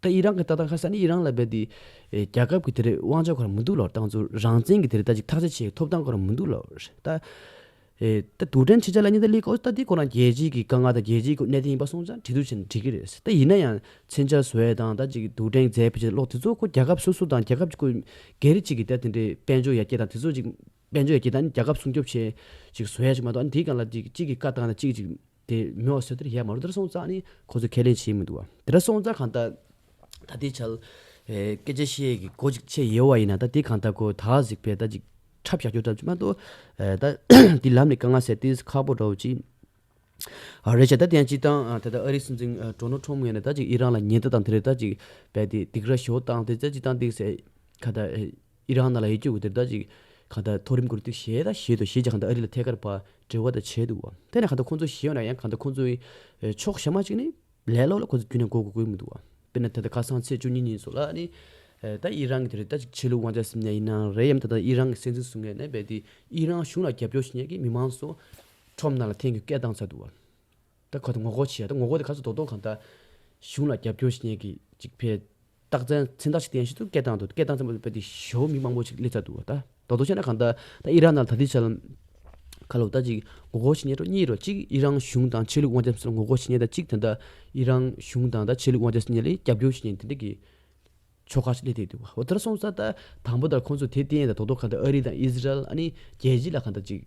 ད་ཨི་རན་གྱི་ལྟ་སྟངས་ཁ་སང་ནི་ཨི་རན་ལ་རྦད་དེ་ཨེ་རྒྱལ་ཁབ་ཀྱི་དེ་རེད་དབང་ཆ་ཁོ་རང་མི་འདུག་ལ། ད་ང་ཚོ་རང་བཙན་གྱི་དེ་རེད་ད་ཅིག་ཐག་གཅོད་བྱེད་ཐོབ་ཐང་ཁོ་རང་མི་འདུག་ལ། ད་ཨེ་ད་རྡུལ་ཕྲན་ཕྱི་རྒྱལ་ལ་ཉེ་ད་ལི་ཀོ་ད་དེ་ཁོ་རང་རྒྱལ་སྤྱི་གི་དཀའ་ངལ་དང་རྒྱལ་སྤྱི་གི་གནད་དོན་ཡིན་པ་སོང་ཙང་འབྲེལ་གཏུག་བྱས་ན་འགྲིག་གི་རེད། ད་ཡིན་ན་ཡང་མཚོན་ཆ་བཟོ་ཡས་དང་ད་ཅིག་རྡུལ་ཕྲན་རྫས་ཕྱི་རྒྱལ་གློག་དེ་ཚོ་ཁོ་རྒྱལ་ཁབ་སོ་སོ་དང་རྒྱལ་ཁབ་ཅིག་ཁོ་སྒེར་གཅིག་གི་ད་དེ་འདྲའི་དཔལ་འབྱོར་ཡར་རྒྱས་དང་དེ་ཚོ་ཅིག་དཔལ་འབྱོར་ཡར་རྒྱས་དང་རྒྱལ་ཁབ་སྲུང་སྐྱོབ་བྱེད་ཅིག་བཟོ་ཡ་ཅིག་མ་གཏོགས་ཨ་ནི་དེའི་སྒང་ལ་ཅིག་གཅིག་གིས་བཀའ་བཏང་ན་གཅིག་གིས་ཅིག་དེ་མེད་པ་བཟོ་དེར་ཡ་མ་རུ་དེར་སོང་ཙང་ཨ་ནི་ཁོ་ཚོས་ཁས་ལེན་བྱེད་མི་འདུག་བ། དེ་འདྲ་སོང་ཙང་གང་ལྟར་ད་ལྟའི་ཆར་ཨེ་སྐད་ཆ་བཤད་ཀྱི་སྒོ་ཅིག་ཕྱེ་ཡོད་བ་ཡིན་ན་ད་དེ་གང་ལྟར་ཁོ་ད་གཟིགས་པས་ད་ཅིག་འཁྲབ་བཞག་རྒྱུ་འཁྲབ་ཅིག་མ་གཏོགས་ཨེ་ད་དེ་ལམ་ནས་དཀའ་ངལ་སེལ་ཏེ་ཁག་པོ་འདྲ་བོ་ཅིག་ཨ་རེད་བྱས། ད་དེ་ཡང་སྤྱིར་བཏང་ཨ་ད་ལྟ་ཨ་རིའི་སྲིད་འཛིན་ཨ་ཌོ་ནལ་ཊམ་ཡིན་ན་ད་ཅིག་ཨི་རན་ལ་ཉེན་བརྡ་དང་དེ་རེད་ད་ཅིག་རྦད་དེ་སྡིགས་ར་ཞེ་པོ་བཏང་སྟེ་ད་སྤྱིར་བཏང་དེ་སེ་ག་ད་ཨི་རན་ནང་ལ་ཡོད་རྒྱུ་དེ་ད་ཅིག་ག་ད་མཐོ་རིམ་གུར་དུ་ཞེ་ད་ཞེ་དོ་ཞེ་ཅིག་ག་ད་ཨ་རི་ལ་ཐད་ཀར་ཕར་འབྲེལ་བ་ད་བྱས་འདུག་བ། དེ་ནས་ག་ད་ཁོང་ཚོ་ཞེ་ཡོད་ན་ཡང་ག་ད་ཁོང་ཚོའི་ཨེ་ཕྱོགས་གཞན་མ་ཅིག་ནི་ལས་སླ་པོ་ལ་ཁོང་ཚོ་རྒྱུན་ནས་གོ་དགོས་ཀྱི་མི་འདུག་བ། དཔེར་ན་ད་ལྟ་ཁ་སང་ཚེས་བཅུ་གཉིས་ཉིན་སོགས་ལ་ནི་ཨེ་ད་ཨི་རན་གྱི་དེ་རེད་ད་ཅིག་ཆོས་ལུགས་དབང་ཆ་ཟིན་ཡ་ཡིན་ན་རེད་ཡམ་ད་ད་ཨི་རན་གྱི་སྲིད་འཛིན་སུ་ངོས་ནས་རྦད་དེ་ཨི་རན་གཞུང་ལ་རྒྱབ་སྐྱོར་བྱེད་མཁན་གྱི་མི་མང་ཚོ་ཁྲོམ་ནང་ལ་འཐེན་རྒྱུ་སྐད་བཏང་ཚར་འདུག་བ། ད་ཁོ་ད་ངོ་རྒོལ་བྱེད་ཡ་ད་ངོ་རྒོལ་དེ་ཁ་སང་རྡོག་རྡོག་གང་ལྟར་གཞུང་ལ་རྒྱབ་སྐྱོར་བྱེད་མཁན་གྱི་ཅིག་ཕེ་རྟགས་མཚན་མཚན་རྟགས་ཤིག་བསྟན་ཞིག་ཏུ་སྐད་བཏང་འདུག་སྐད་བཏང་ཙམ་པ་དེ་ཞོ་མི་མང་པོ་ཅིག་སླེབས་ཚར་འདུག་བ། ད་རྡོག་རྡོག་བཤད་ན་གང་ལྟར་ད་ཨི་རན་ནང་ད་ལྟའི་ཆར་ཁ་ལོ་ད་ཅིག་ངོ་རྒོལ་བྱེད་མཁན་རོ་གཉིས་རོ་གཅིག་ཨི་རན་གཞུང་དང་ཆོས་ལུགས་དབང་ཆ་ཚོར་ངོ་རྒོལ་བྱེད་མཁན་དང་གཅིག་ད་ལྟ་ཨི་རན་གཞུང་དང་ད་ཆོས་ལུགས་དབང་ཆ་ཟིན་མཁན་ལ་རྒྱབ་སྐྱོར་བྱེད་མཁན་དེ་འདྲ་གི་ཕྱོགས་ཁག་ཅིག་སླེབས་བསྡད་འདུག་བ། འོ་དེ་འདྲ་སོང་ཙང་ད་དང་པོ་དེར་ཁོང་ཚོ་དེ་བསྟན་ཡས་ད་རྡོག་རྡོག་ག་ད་ཨ་རི་དང་ཨི་ཟི་རལ་ཨ་ནི་རྒྱལ་སྤྱི་ལ་ག་ད་ཅིག་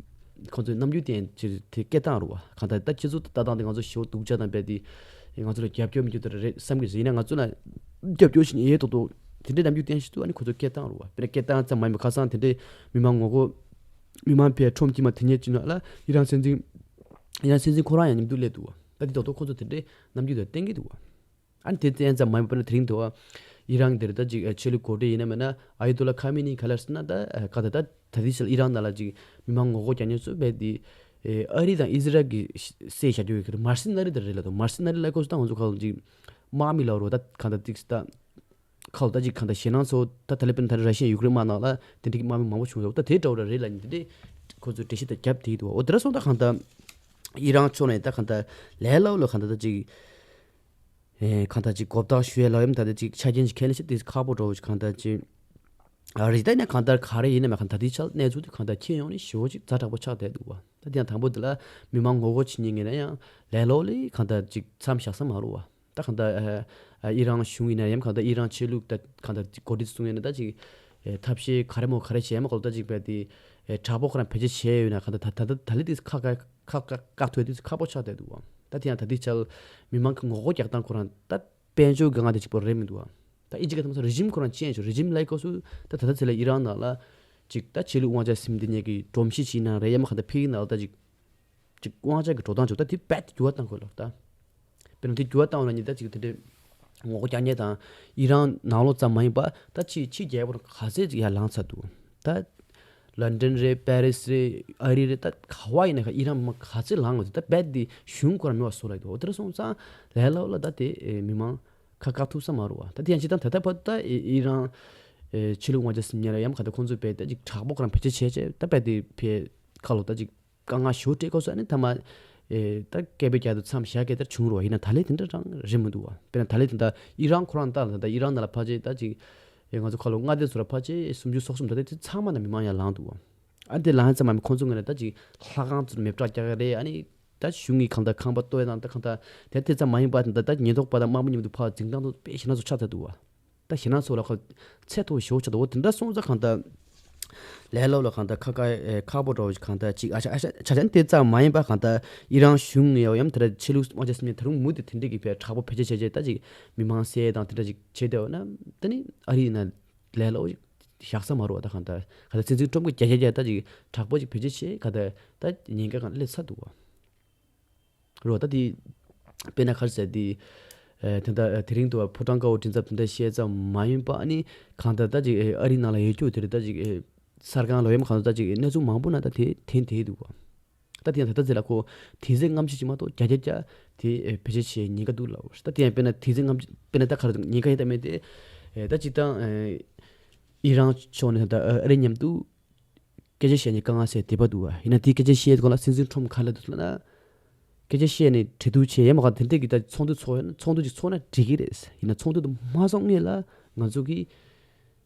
ཁོང་ཚོས་རྣམ་འགྱུར་བསྟན་ཅིག་དེ་སྐད་བཏང་རུ་བ། ག་ད་ད་ཁྱེད་ཚོ་ད་ལྟ་དེ་ང་ཚོ་ཞེ་པོ་སྡུག་ཅག་དང་རྦད་དེ་ང་ཚོ་ལ་རྒྱབ་སྐྱོར་མི་རྒྱུ་དེ་རེད་བསམ་གི་རེད། ཡིན་ན་ང་ཚོ་ལ་རྒྱབ་སྐྱོར་བྱེད་མཁན་ཡས་རྡོག་རྡོག་དེ་འདྲའི་རྣམ་འགྱུར་བསྟན་ཞིག་ཏུ་ཨ་ནི་ཁོང་ཚོ་སྐད་བཏང་རུ་བ། དཔེར་ན་སྐད་བཏང་ཙམ་མ་ཡིན་པར་ཁ་སང་དེ་འདྲའི་མི་མང་ངོ་རྒོལ་མི་མང་ཕེ་ཁྲོམ་དཀྱིལ་མ་དེ་ཉིད་ཅིག་ནང་ལ་ཨི་རན་སྲིད་འཛིན་ཨི་རན་སྲིད་འཛིན་ཁོ་རང་ཡང་མཉམ་དུ་སླེབས་འདུག་བ། ད་དེ་རྡོག་རྡོག་ཁོང་ཚོ་དེ་འདྲའི་རྣམ་འགྱུར་དེ་བསྟན་གྱི་འདུག་བ། ཨ་ནི་དེ་བཙན་ཙམ་མ་ཡིན་པར་དེ་རིང་དུ་ཨི་རན་དེར་ད་ཅིག་ཆོས་ལུགས་འགོ་ཁྲིད་ཡིན་ན་མིན་ན་ཨ་ཡུ་ཏུ་ལ་ཁ་མི་ནི་ག་ལར་སི་ན་ད་ག་ད་ད་ད་དེ་ཕྱིར་ཨི་རན་ནང་ལ་ཅིག་མི་མང་ངོ་རྒོལ་རྒྱག་མཁན་ཚོ་རྦད་དེ་ཨ་རི་དང་ཨི་ཟི་རལ་གྱི་སྲས་བཞག་རྒྱུ་ཡོད་ཀྱི་རེད། མར་སི་ན་རི་དེ་རེད་ལ་དོ། མར་སི་ན་རི་ལ་ཁོ་ཚོ་ད་ང་ཚོ་ཁ་ལ་ཅིག་དམག་མི་ལ་རོ་ད་ག་ད་ཅིག་ད་ཁ་ལ་ད་ཅིག་ག་ད་ཞེད་སྣང་ཚོ་ད་ད་ལེ་པན་ད་ར་ཤི་ཡ་ཡུ་ཀེ་རེན་དམག་ནང་ལ་དེ་འདྲ་གི་དམག་མི་མང་པོ་བྱུང་ཡོད། ད་དེ་འདྲ་བོ་ར་རེད་ལ་ནི་དེ་འདྲ་ཁོ་ཚོ་འགྲེལ་བཤད་ད་རྒྱབ་དེ་འདུག་འོ་དེ་འདྲ་སོང་ད་ག་ད་ཨི་རན་ཕྱོགས་ནས་ད་ག་ད་ལས་སླ་པོ་ལ་ག་ད་ད་ཅིག་ཨེ་གང་ལྟར་ཅིག་གོ་བརྡ་ཞུ་ཡས་ལ་ཡོད་མ་ད་ལྟ་ཅིག་ཆ་རྐྱེན་ཅིག་ཁས་ལེན་བྱེད་དུས་ཁག་པོ་འགྲོ་བ་ཅིག་གང་ལྟར་ཅིག་ཨ་རི་ད་ནས་གང་ལྟར་ག་རེ་ཡིན་ན་མ་གང་ལྟར་དེའི་ཆ་གནས་ཚུལ་དེ་གང་ལྟར་ཁྱེད་ཡོང་ནས་ཞེ་པོ་ཅིག་ཛ་དྲག་པོ་ཆགས་བསྡད་འདུག་བ། ད་དེ་ཡང་དང་པོ་དེ་ལ་མི་མང་ངོ་རྒོལ་བྱེད་མཁན་ཡིན་ན་ཡང་ལས་སླ་པོ་ལས་གང་ལྟར་ཅིག་མཚམས་བཞག་ས་མ་རེད་བ། ད་གང་ལྟར་ཨ་ཨི་རན་གཞུང་ཡིན་ན་ཡང་གང་ལྟར་ཨི་རན་ཆོས་ལུགས་ད་གང་ལྟར་ཅིག་གོ་སྒྲིག་བཟུང་ཡོད་ན་ད་ཅིག་ཨེ་ཐབས་ཤེས་ག་རེ་མོ་ག་རེ་བྱས་མ་གོ་ད་ཅིག་བས་དེ་ཨེ་དྲག་པོ་ཁོ་རང་བེད་སྤྱོད་བྱས་ཡོད་ན་གང་ལྟར་ད་ད་ད་ད་ལས་དེ་ཁག་ཁག་ཁག་ཁག་ཁག་ཐོས་དུས་ཁག་པོ་ཆགས་བསྡད་འདུག་བ། ད་དེ་ཡང་ད་ལྟའི་ཆར་མི་མང་གི་ངོ་རྒོལ་རྒྱག་སྟངས་ཁོ་རང་ད་དཔལ་འབྱོར་གྱི་ང་དེ་གཅིག་པོ་རེད་མི་འདུག་བ། ད་ཨི་ཇི་ག་ཐམ་ས་རི་ཇིམ་ཁོ་རང་ཅན་ཆོ་རི་ཇིམ་ལའི་ཀོ་སུ་ད་ད་ད་ཚེ་ལ་ཨི་རན་ནང་ལ་ཅིག་ད་ཆོས་ལུགས་དབང་ཆ་ཟིན་དེ་ཉེ་གི་སྒྲོམ་གཞི་ཅིག་ནང་རེད་ཡ་མ་ག་ད་ཕིག་ནང་ལ་ད་ཅིག་ཅིག་དབང་ཆ་གི་འགྲོ་སྟངས་ཆོ་ད་དེ་རྦད་དེ་འགྱུར་བ་བཏང་དགོས་ལབ་ད། དཔེར་ན་དེ་འགྱུར་བ་བཏང་བ་ན་ཉིད་ད་ཅིག་དེ་འདྲའི་ངོ་རྒོལ་རྒྱག་མཁན་དང་ཨི་རན་ནང་ལོགས་ཙམ་མ་ཡིན་པ་ད་ཕྱི་ཕྱི་རྒྱལ་ཁབ་ག་ཚད་ཅིག་ཡར་ལངས་ཚར་འདུག་ད་ལན་ཌན་རེད། པེ་རིས་རེད། ཨ་རི་རེད། ད་ག་བ་ཡིན་ན་ཁ་ཨི་རན་མ་ག་ཚད་ལངས་འོ་ད་རྦད་དེ་གཞུང་ཁོ་རང་མེད་པ་བཟོ་ལ་ཡོད་འོ་དེ་འདྲ་སོང་ཙང་ལས་སླ་པོ་ལ་ད་དེ་མི་མང་ཁ་བཀག་ཐུབ་ས་མ་རེད་བ། ད་དེ་ཡང་ཅི་ད་ད་ད་བར་ད་ཨི་རན་ཆོས་ལུགས་དབང་ཆ་ཟིན་མཁན་ལ་ཡང་ག་ད་ཁོང་ཚོས་རྦད་ད་ཅིག་དྲག་པོ་ཁོ་རང་བེད་སྤྱོད་བྱས་བྱས་ད་རྦད་དེ་ཕེ་ཁ་ལོ་ད་ཅིག་དཀའ་ངལ་ཞེ་པོ་འཕྲད་ཁོ་ས་ནི་ཐ་མ་ཨེ་ད་སྐད་འབོད་རྒྱག་དུས་མཚམས་བཞག་གི་ད་བྱུང་རོགས། ཡིན་ན་ད་ལས་དེ་འདྲ་རང་རེད་མི་འདུག་བ། དཔེར་ན་ད་ལས་དེ་འདྲ་ཨི་རན་ཁོ་རང་ལྟ་ལ་ད་ཨི་རན་ནང་ལ་ཕལ་ཆེར་ད་ཅིག་ཨེ་ང་ཚོ་ཁ་ལོ་མངའ་སྡེ་ཚོ་ལ་ཕལ་ཆེར་སུམ་ཅུ་སོ་གསུམ་ད་ལྟ་དེ་ཚང་མ་ན་མི་མང་ཡར་ལངས་འདུག་བ། ཨ་དེ་ལངས་ཙམ་མ་མི་ཁོང་ཚོ་ངོས་ནས་ད་ཅིག་ལྷ་ཁང་ཚོར་མེ་སྲེག་རྒྱག་གི་རེད། ཨ་ནི་ ད་གཞུང་གི་གང་ལྟར་ཁང་པ་གཏོར་ཡ་དང་ད་གང་ལྟར་དེ་དེ་ཙམ་མ་ཡིན་པ་ད་ད་ཉེན་རྟོག་པ་དང་དམག་མི་མཉམ་དུ་ཕར་འཛིང་སྟངས་དེ་དཔེ་ཞེད་སྣང་ཚ་པོ་ཆགས་ཚར་འདུག་བ། ད་ཞེད་སྣང་ཚ་པོ་ལ་ཁ་ཚད་མཐོ་བོ་ཞེ་པོ་ཆགས་འདུག་འོ་དེ་འདྲ་སོང་ཙང་གང་ལྟར་ལས་སླ་པོ་ལ་གང་ལྟར་ཁ་ཁ་ཨེ་ཁག་པོ་འདྲ་བོ་ཞིག་གང་ལྟར་ཅིག་ཨ་ཆ་ཨ་ཆ་ཆ་ཆ་དེ་ཙམ་མ་ཡིན་པ་གང་ལྟར་ཨི་རན་གཞུང་ངོས་ཡང་དེ་འདྲ་ཆོས་ལུགས་དབང་ཆ་ཟེར་མཁན་ད་རུང་མུ་མཐུད་དེ་འདྲ་གི་ཕར་དྲག་པོ་བེད་སྤྱོད་བྱས་བྱས་ད་ཅིག་མི་མང་བསད་དང་དེ་འདྲ་ཅིག་བྱས་བསྡད་པ་ན་ད་ནི་ཨ་རི་ཡིན་ན་ལས་སླ་པོ་ཞིག་བཞག་ས་མ་རེད་བ། ད་གང་ལྟར་གང་ལྟར་སྲིད་འཛིན་ཁྲོམ་གྱི་རྒྱ་རྒྱ་རྒྱ་ད་ཅིག་དྲག་པོ་ཅིག་བེད་སྤྱོད་བྱས་གང་ལྟར་ད་ཉེན་ཁ་གང་སླེབས་ཚར་འདུག་བ། རོ་ད་དེ་དཔེར་ན་ག་རེ་ཟེར་དེ། ཨེ་དེ་འདྲ་དེ་རིང་དུ་ཕོ་བྲང་དཀར་པོ་མགྲིན་ཚབ་དེ་འདྲ་བཤད་ཙམ་མ་ཡིན་པ་ཨ་ནི་གང་ལྟར་ད་ཅིག་ཨེ་ཨ་རིའི་ནང་ལ་ཡོད་རྒྱུ་དེ་རེད། ད་ཅིག་ཨེ་གསར་ཁང་ལོ་ཡམ་གང་ལྟར་ད་ཅིག་ཨེ་གནས་ཚུལ་མང་པོ་ན་ད་དེ་ཐེན་དེ་འདུག་བ། ད་དེ་ཡང་ད་ལྟ་ཚེ་ལ་ཁོ་དེ་ཚེ་རྔམ་བརྗིད་ཅིག་མ་གཏོགས་རྒྱ་རྒྱ་རྒྱ་དེ་ཨེ་བེད་སྤྱོད་བྱེད་ཉེན་ཁ་འདུག་ལབ། ད་དེ་ཡང་དཔེར་ན་དེ་ཚེ་རྔམ་བརྗིད་དཔེར་ན་ད་ག་རེ་ཉེན་ཁ་ཡིན་ད་མེད་དེ། ཨེ་ད་ཅིག་ད་ཨེ་ཨི་རན་ཕྱོགས་ནས་ད་ཨ་རི་མཉམ་དུ། སྐད་ཆ་བཤད་ནས་དཀའ་ངལ་སེལ་བསྡད་པ་འདུག་བ། ཡིན་ན་དེའི་སྐད་ཆ་བཤད་སྐོར་ལ་སྲིད་འཛིན་ཁྲོམ་ག་ལ་འདུག་ལབ་ན། སྐད་ཆ་བཤད་ནས་གྲོས་བསྡུར་བྱས་ཡས་མ་ག་དེ་འདྲས་ཀྱི་ད་ཚོགས་འདུ་ཚོགས་ཡོད་ན་ཚོགས་འདུ་ཅིག་ཚོགས་ན་འགྲིག་གི་རེད། ཡིན་ན་ཚོགས་འདུ་དུ་མ་ཚོགས་སྔོན་ལ་ང་ཚོ་གིས་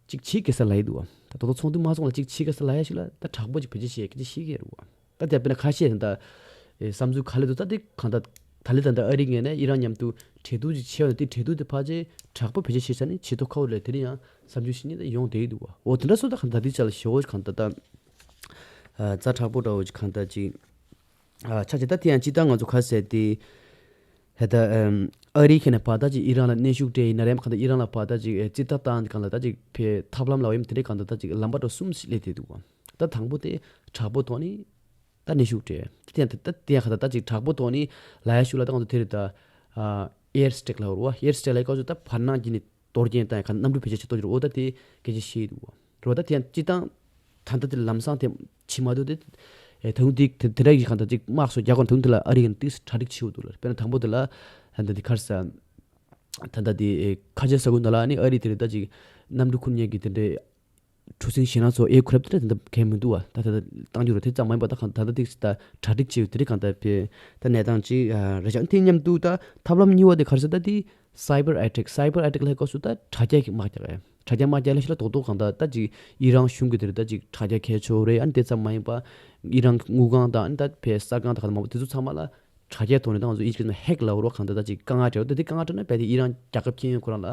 ཅིག་བྱེད་དགོས་ས་ལབ་ཡི་འདུག་བ། ད་དོ་དོ་ཚོགས་འདུ་མ་ཚོགས་ལ་ཅིག་བྱེད་དགོས་ས་ལབ་ཡ་ཞིག་ལ་ད་དྲག་པོ་ཅིག་བེད་སྤྱོད་བྱས་སྐད་ཆ་བཤད་ཀྱི་རེད་བ། ད་དེ་དཔེར་ན་ཁ་ཤས་ད་ལྟ་བསམ་ཚུལ་ག་ལ་འདུག་ད་དེ་གང་ལྟར་ད་ལི་ད་ལྟ་ཨ་རི་ངོས་ནས་ཨི་རན་མཉམ་དུ་གྲོས་བསྡུར་ཅིག་བྱས་ཡོད་ན་དེ་གྲོས་བསྡུར་དེ་ཕལ་ཆེར་དྲག་པོ་བེད་སྤྱོད་བྱེད་ས་ནི་བྱེད་ཐུབ་ཁག་པོ་རེད། དེ་རིང་ཡང་བསམ་ཚུལ་བཤད་མཁན་ད་ཡོང་བསྡད་ཀྱི་འདུག་བ། འོ་དེ་འདྲ་སོང་ད་གང་ལྟར་དེ་ཅག་ལ་ཞེ་པོ་གང་ལྟར་ད་ཨ་རྩ་དྲག་པོ་འདྲ་བོ་ཅིག་གང་ལྟར་ཅིག་ཨ་ཆགས་ཅིག་ད་དེ་ཡང་སྤྱིར་བཏང་ང་ཚོ་ག་ཟེར་དེ་ཧེ་ད་ཨམ་ཨ་རི་ཁེ་ནས་བར་ད་ཅིག་ཨི་རན་ལ་གནོན་ཤུགས་སྤྲད་ཡིན་ན་རེད། གང་ལྟར་ཨི་རན་ལ་བར་ད་ཅིག་ཨེ་རྩིས་ཐག་བཏང་གང་ལ་ད་ཅིག་ཕེ་ཐབས་ལམ་ལ་འོ་ཡིན་དེ་འདྲའི་གང་ལྟར་ད་ཅིག་ལམ་པ་འགྲོ་གསུམ་ཞིག་སླེབས་བསྡད་འདུག་བ། ད་དང་པོ་དེ་དྲག་པོ་ཐོག་ནས་ད་གནོན་ཤུགས་སྤྲད། དེ་ཡང་ད་དེ་ཡང་གང་ལྟར་ད་ཅིག་དྲག་པོ་ཐོག་ནས་ལབ་ཡ་ཤུགས་ལ་ད་ང་ཚོ་དེ་རེད་ད། ཨེར་སི་ཊེག་ལབ་རེད་བ། ཨེར་སི་ཊེག་ལབ་ཡ་སྐབས་སུ་ད་བར་སྣང་བརྒྱུད་ནས་གཏོར་སྐྱོན་དང་གནམ་གྲུ་བེད་སྤྱོད་བྱེད་གཏོར་གྱི་རེད། འོ་ད་དེ་སྐད་ཆ་བཤད་འདུག་བ། རེད་བ། ད་དེ་ཡང་སྤྱིར་བཏང་ད་ལྟ་དེ་ལམ་སང་དེ་བྱེད་མ་ཐུབ་དེ། ཨེ་ད་དུང་དེ་དེ་དེ་འདྲ་ཡི་གང་ལྟར་ཅིག་དམག་སོགས་རྒྱག་དགོས་ན་ད་དུང་དེ་ལ་ཨ་རི་གི་ཏིས་གྲ་སྒྲིག་བྱེད་དགོས་འདུག་ལ། དཔེར་ན་དང་པོ་དེ་ལ་ད་ལྟ་དེ་ག་རེ་ཟ། ད་ལྟ་དེ་ཨེ་ཁ་ཆེ་ས་ཁུལ་ནང་ལ་ཨ་ནི་ཨ་རི་དེ་རེད་ད་ཅིག་གནམ་གྲུ་ཁུར་མཁན་གྱི་དེ་འདྲའི་གྲུ་གཟིངས་ཞེད་སྣང་ཚོ་ཨེར་ཁེ་རབ་དེ་འདྲ་གང་མི་འདུག་བ། ད་ད་ད་བཏང་རྒྱུ་རེད། དེ་ཙམ་མ་ཡིན་པ་ད་གང་ད་ད་དེ་ད་གྲ་སྒྲིག་བྱེད་དེ་རེད། གང་ད་དེ་ད་གནས་སྟངས་ཅིག་རེད་ཤག་དེ་མཉམ་དུ་ད་ཐབས་ལམ་གཉིས་པ་དེ་ག་རེ་ཟེར་ད་དེ་སའི་བར་ཨེ་ཊེག་སའི་བར་ཨེ་ཊེག་ལ་སྐབས་སུ་ད་དྲ་རྒྱ་གི་དམག་རྒྱག་ཡ། དྲ་རྒྱ་དམག་རྒྱག་ལ་ཤི་ལ་རྡོག་རྡོག་གང་ད་ད་ཅིག་ཨི་རན་གཞུང་གི་དེ་རེད་ད་ཅིག་དྲ་རྒྱ་མཁས་མཆོག་རེད། ཨ་ནི་དེ་ཙམ་མ་ཡིན་པ་ཨི་རན་དངུལ་ཁང་དང་ཨ་ནི་ད་ཕའི་གསར་ཁང་དང་གང་མང་པོ་དེ་ཚོ་ཚང་མ་ལ་དྲ་རྒྱའི་ཐོག་ནས་ད་ང་ཚོ་ཨིན་ཇི་སྐད་ནང་ཧེག་ལབ་རོགས་གང་ལྟར་ད་ཅིག་དཀའ་ངལ་འཕྲད་འོ་ད་དེ་དཀའ་ངལ་འཕྲད་ན་རྦད་དེ་ཨི་རན་རྒྱལ་ཁབ་ཁྱོན་ཡོངས་ཁོ་རང་ལ་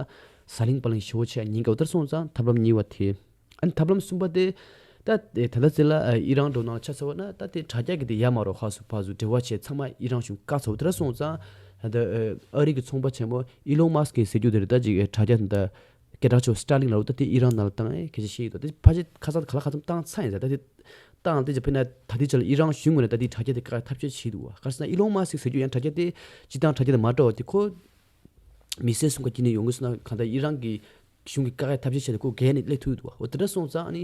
ཟ་ལིང་བ་ལིང་ཞེ་པོ་ཆེ་ཉེན་ཁ་འོ་ད་སོང་ཙང་ཐབས་ལམ་གཉིས་པ་དེ། ཨ་ནི་ཐབས་ལམ་གསུམ་པ་དེ་ད་དེ་ད་ལྟ་ཚེ་ལ་ཨི་རན་འགྲོ་ནང་ལ་ཆ་ཚ་བ་ན་ད་དེ་དྲ་རྒྱ་གི་དེ་ཡ་མ་རོ་ཧ་སུ་ཕ་སུ་འབྲེལ་བ་བྱས་ཚང་མ་ཨི་རན་གཞུང་བཀག་ཚར་འོ་དེ་འདྲ་སོང་ཙང་ད་ཨ་རི་གི་ཚོང་པ་ཆེན་མོ་ཨི་ལོན་མཱ་སི་ཀི་ཟེར་རྒྱུ་དེ་རེད་ད་ཅིག་དྲ་རྒྱ་དེ་ད། སྐད་གྲགས་ཆེ་བ་སི་ཊར་ལིང་ལབ་འོ་ད་དེ་ཨི་རན་ནང་ལ་བཏང་ཨེ་སྐད་ཆ་བཤད་ཡོད་དོ། དེ་ཕལ་ཆེར་ཁ་སང་ག་ལ་ཁ་ཙམ་བཏང་ཚར་ཡིན་ཟེར། ད་དེ་བཏང་དེ་ཅི་ཕི་ན་ད་དེ་ཅི་ལ་ཨི་རན་གཞུང་ངོས་ནས་ད་དེ་དྲ་རྒྱ་དེ་བཀག་ཐབས་ཤེས་བྱེད་འདུག་བ། ག་རེ་ཟེར་ན་ཨི་ལོན་མཱ་སི་ཟེར་རྒྱུ་ཡང་དྲ་རྒྱ་དེ་སྤྱིར་བཏང་དྲ་རྒྱ་དེ་མ་འདྲ་བ་དེ་ཁོ་མི་སེར་གསུམ་ཀ་སྐྱིད་ནས་ཡོང་གི་སོང་ན་གང་ལྟར་ཨི་རན་གྱི་གཞུང་གི་བཀག་ཐབས་ཤེས་བྱས་ཏེ་ཁོ་རྒས་ནས་སླེབས་ཐུབ་འདུག་བ། འོ་དེ་འདྲ་སོང་ཙང་ཨ་ནི་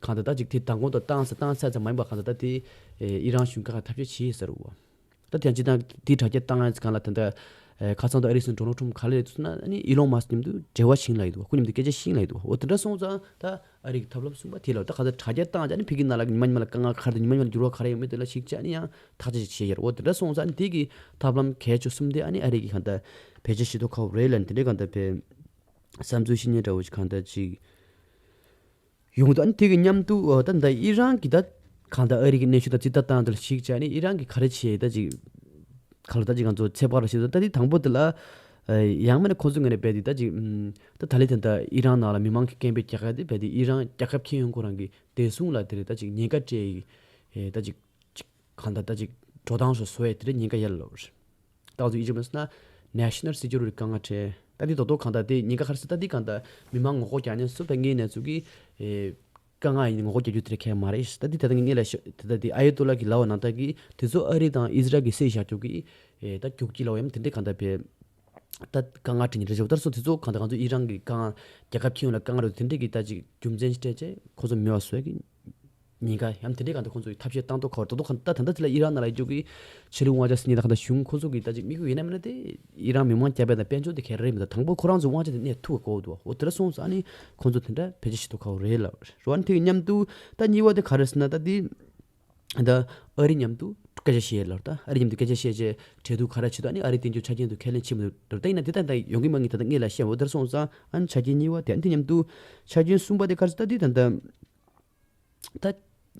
གང་ལྟར་ད་ཅིག་དེ་མདང་དགོང་དུ་བཏང་ས་བཏང་ས་ཙམ་མ་ཡིན་པ་གང་ལྟར་ད་དེ་ཨི་རན་གཞུང་བཀག་ཐབས་ཤེས་བྱེད་ཟེར་བ། ད་དེ་ཡང་སྤྱིར་བཏང་དེའི་དྲ་རྒྱ་བཏང་ཡ་ཚོ་གང་ལ་ད་ལྟ་ཨེ་ཁ་སང་དུ་ཨ་རིའི་སྲིད་འཛིན་ཌོ་ནལ་ཊམ་ག་ལ་རེད་ཟེར་ན་ཨ་ནི་ཨི་ལོན་མཱ་སི་མཉམ་དུ་འབྲེལ་བ་བྱིན་ལ་ཡི་འདུག་ཁོ་མཉམ་དུ་སྐད་ཆ་བཤད་ལ་ཡི་འདུག་འོ་དེ་འདྲ་སོང་ཙང་ད་ཨ་རི་གི་ཐབས་ལམ་གསུམ་པ་དེ་ལ་ད་ག་ཚོད་དྲ་རྒྱ་བཏང་ཡ་ཨ་ནི་ཕ་གི་ནང་ལ་ཉི་མ་ཉི་མ་ལ་དཀའ་ངལ་ག་རེ་འདུག་ཉི་མ་ཉི་མ་ལ་འགྱུར་བ་ག་རེ་ཡོང་མིན་དེ་ལ་ཞིབ་དཔྱད་ཨ་ནི་ཡང་ཐག་གཅོད་ཅིག་བྱེད་ཡ་རེད། འོ་དེ་འདྲ་སོང་ཙང་ཨ་ནི་དེ་གི་ཐབས་ལམ་གལ་ཆེ་གསུམ་དེ་ཨ་ནི་ཨ་རི་གི་གང་ལྟར་བེད་སྤྱོད་བྱེད་ཐུབ་ཁག་པོ་རེད་ལ་ནི་དེ་འདྲའི་གང་ལྟར་བེད་བསམ་ཚུལ་བཤད་མཁན་འདྲ་བོ་ཞིག་གང་ལྟར་ཅིག་ཡོང་འདུག་ཨ་ནི་དེ་གི་མཉམ་དུ་ཨ་ད་ད་ཨི་རན་གྱི་ད་གང་ལྟར་ཨ་རི་གི་གནོན་ཤུགས་ད་ཅི་ལྟར་བཏང་དེ་ལ་གཞིགས་བྱས་ནས་ཨི་རན་གྱི་ག་རེ་བྱས་ད་ཅིག་ག་ལ་ད་ཅིག་ང་ཚོ་ཚེ་དཔག་ལ་བྱེད་ད་ད་དེ་དང་པོ་དེ་ལ་ཡང་མིན་ན་ཁོ་ཚོ་ངོས་ནས་རྦད་དེ་ད་ཅིག་ད་ད་ལི་ད་ད་ཨི་རན་ནང་ལ་མི་མང་གི་སྐད་འབོད་རྒྱག་ཡ་དེ་རྦད་དེ་ཨི་རན་རྒྱལ་ཁབ་ཁྱོན་ཡོངས་ཁོ་རང་གི་བདེ་སྲུང་ལ་དེ་རེད་ད་ཅིག་ཉེན་ཁ་སྤྲད་ཡི་ད་ཅིག་གང་ལྟར་ད་ཅིག་འགྲོ་སྟངས་སོགས་བཟོ་ཡ་དེ་རེད་ཉེན་ཁ་ཡར་ལ་ད་ང་ཚོ་ཨི་ཇིབ་ལ་ཟེར་ན་National Security དཀའ་ངལ་འཕྲད། ད་འདི་རྡོག་རྡོག་གང་ལྟར་དེ་ཉེན་ཁ་ག་རེ་ཟེར་ད་འདི་གང་ལྟར་མི་མང་ངོ་རྒོལ་རྒྱག་མཁན་སུ་བས་ངའི་གནས་ཚུལ་གྱི་ཨེ་དཀའ་ངལ་ཡིན་ངོ་རྒོལ་རྒྱག་རྒྱུ་དེ་འདྲ་གང་ཡང་མ་རེད། ད་འདི་ད་ལྟ་ངས་ལ་ཤ་ད་ད་འདི་ཨ་ཡ་ཏུ་ལ་གི་ལབ་པ་ནང་ལྟར་གི་དེ་ཚོ་ཨ་རི་དང་ཨི་ཟི་རལ་གྱི་བསད་བཞག་རྒྱུ་གི་ཨེ་ད་རྒྱུག་ཁྱི་ལབ་པ་ཡང་དེ་འདྲ་གང་ལྟར་བས་ད་དཀའ་ངལ་འཕྲད་ཉེན་རེ་བཞག་ད་སོ་དེ་ཚོ་གང་ལྟར་ང་ཚོ་ཨི་རན་གི་དཀའ་ངལ་རྒྱལ་ཁབ་ཁྱོན་ཡོངས་ལ་དཀའ་ངལ་རེད་དེ་འདྲ་གི་ད་ཅིག་རྒྱུ་མཚན་ཞིག་སྤྲད་བྱས་ཁོ་ཚོ་མེད་པ་བཟོ་ཡ་གི་ཉེན་ཁ་ཡང་དེ་འདྲའི་སྒང་དུ་ཁོང་ཚོས་ཐབས་ཤེས་བཏང་ཐུབ་ཁག་རེད། ད་དུང་ད་ད་ལྟ་དེ་ལ་ཨི་རན་ནང་ལ་ཡོད་རྒྱུ་གི་ཆོས་ལུགས་དབང་ཆ་ཟེར་མཁན་དང་གང་ལྟར་གཞུང་ཁོང་ཚོ་གི་ད་ཅིག་དམིགས་ཡུལ་ཡིན་ན་མིན་ན་དེ་ཨི་རན་མི་མང་སྐྱབས་པ་དང་དཔལ་འབྱོར་དེ་ག་རེ་རེད་མི་འདུག་དང་པོ་ཁོ་རང་ཚོའི་དབང་ཆ་དེ་གནས་ཐུབ་དགོས་འདུག་འོ་དེ་འདྲ་སོང་ཙང་ཨ་ནི་ཁོང་ཚོ་དེ་འདྲ་བེད་སྤྱོད་བྱེད་ཐུབ་ཁག་རེད་ལ་རོ། ཨ་ནི་དེ་གི་མཉམ་དུ་ད་གཉིས་པ་དེ་ག་རེ་ཟེར་ན་ད་དེ་ད་ཨ་རི་མཉམ་དུ་སྐད་ཆ་བཤད་ལ་ད་ཨ་རི་མཉམ་དུ་སྐད་ཆ་བཤད་བྱས་གྲོས་བསྡུར་ག་རེ་བྱེད་དུས་ཨ་ནི་ཨ་རི་དེ་འདྲ་ཆ་རྐྱེན་དུ་ཁས་ལེན་བྱེད་མི་འདུག་ད་ཡིན་ན་དེ་ད་ད་ཡོང་གི་མ་ངེས་ད་ད་ངེས་ལ་བཤད་འོ་དེ་འདྲ་སོང་ཙང་ཨ་ནི་ཆ་རྐྱེན་གཉིས་པ་དེ་ཨ་ནི་དེ་མཉམ་དུ་ཆ་རྐྱེན་གསུམ་པ་དེ་ག་རེ་ཟེར་ད་དེ་ད་ད། ད་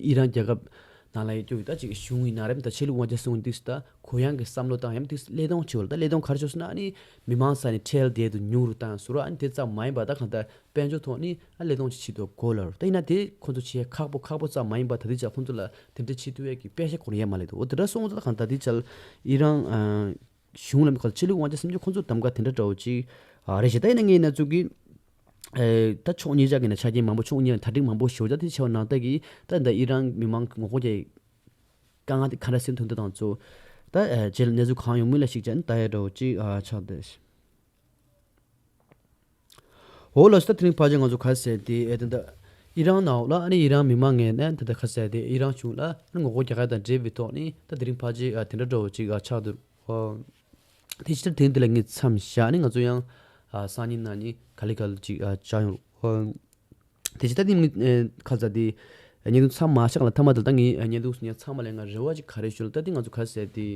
ཨི་རན་རྒྱལ་ཁབ་ ནང་ལ་ཡོད་རྒྱུ་ད་ཅིག་གཞུང་ཡིན་ན་རེད། ད་ཆོས་ལུགས་དབང་ཆ་སྲུང་དུས་ད་གུ་ཡངས་ཀྱི་བསམ་བློ་དང་ཡང་དུས་བློས་གཏོང་བྱེད་པ་ལ། ད་བློས་གཏོང་ག་རེ་བྱས་སོང་ན་ཨ་ནི་མི་མང་ས་ནས་ཁྲལ་དེ་དུ་ཉུང་རུ་བཏང་སོང་ར། ཨ་ནི་དེ་ཙམ་མ་ཡིན་པ་ད་གང་ལྟར་དཔལ་འབྱོར་ཐོག་ནས་ཨ་བློས་གཏོང་ཅིག་བྱེད་ཐུབ་དགོས་ལབ་རེད། ད་ཡིན་ན་དེ་ཁོ་ཚོ་བྱེད་ཁག་པོ་ཁག་པོ་ཙམ་མ་ཡིན་པ་ད་ལྟའི་ཆར་ཁོ་ཚོ་ལ་དེ་འདྲ་བྱེད་ཐུབ་ཡས་ཀྱི་དཔེ་ཆ་ཁོ་རང་ཡོད་མ་རེད་འདུག་འོ་དེ་འདྲ་སོང་ཙང་ད་གང་ལྟར་ད་ལྟའི་ཆར་ཨི་རན་ཨ། གཞུང་ལ་ག་ཆོས་ལུགས་དབང་ཆ་སེམས་ཅན་ཁོ་ཚོ་གདམ་ག་དེ་འདྲ་འདྲ་བོ་ཅིག་ཨ་རེད་ཤག་ད་ཡིན་ན་ངས་ཡིན་ན་ཚུགས་ཀྱི་ཨེ། ད་ཕྱོགས་གཉིས་ཆ་གི་ནས་ཆ་རྐྱེན་མང་པོ། ཕྱོགས་གཉིས་ནས་གྲ་སྒྲིག་མང་པོ་ཞེ་པོ་ཅིག་དེ་བྱས་པ་ནང་ལྟ་གི་ད་ད་ཨི་རན་མི་མང་ངོ་རྒོལ་གྱི་དཀའ་ངལ་དེ་ག་འདྲ་སེལ་ཐུབ་འདུག་དང་ཚོ། ད་ཨེ་རྗེས་ལ་གནས་ཚུལ་གང་ཡོང་མིན་ལ་གཞིགས་བྱས་ནས་ད་ཡ་འདྲ་བོ་ཅིག་ཨ་ཆགས་བསྡད། འོ་ལགས་སོ། ད་དེ་རིང་ཕལ་ཆེར་ང་ཚོ་ག་རེ་ཟེར་དེ་ཨེ་ད་ད་ཨི་རན་ནང་ལ་ཨ་ནི་ཨི་རན་མི་མང་ངོས་ནས་ད་ད་ག་རེ་ཟེར་དེ་ཨི་རན་གཞུང་ལ་ཨ་ནི་ངོ་རྒོལ་རྒྱག་ཡ་དང་འབྲེལ་བའི་ཐོག་ནས་ད་དེ་རིང་ཕལ་ཆེར་ཨ་དེ་འདྲ་འདྲ་བོ་ཅིག་ཨ་ཆགས་འདུག་འོ། དེ་ཕྱི་དྲོ་དེ་འདི་ལ་ངས་མཚམས་བཞག་ནས་ང་ཚོ་ཡང་ཨ་སང་ཉིན་གནངས་ཉིན་ག་ལེ་ག་ལེ་ཅིག་ཨ་བྱ་ཡོང་། ཨོ། དེ་ཕྱི་ད་དེ་ངས་ཨ་ཁ་ཚ་དེ་བརྙན་ཐུང་མཚམས་མ་བཞག་ལ་མཐའ་མ་དེ་ད་ངས་ཨ་བརྙན་ཐུང་ངས་ཚང་མ་ལ་ང་རེ་བ་ཅིག་ག་རེ་ཞུ་ལ་ད་དེ་ང་ཚོ་ག་རེ་ཟེར་དེ་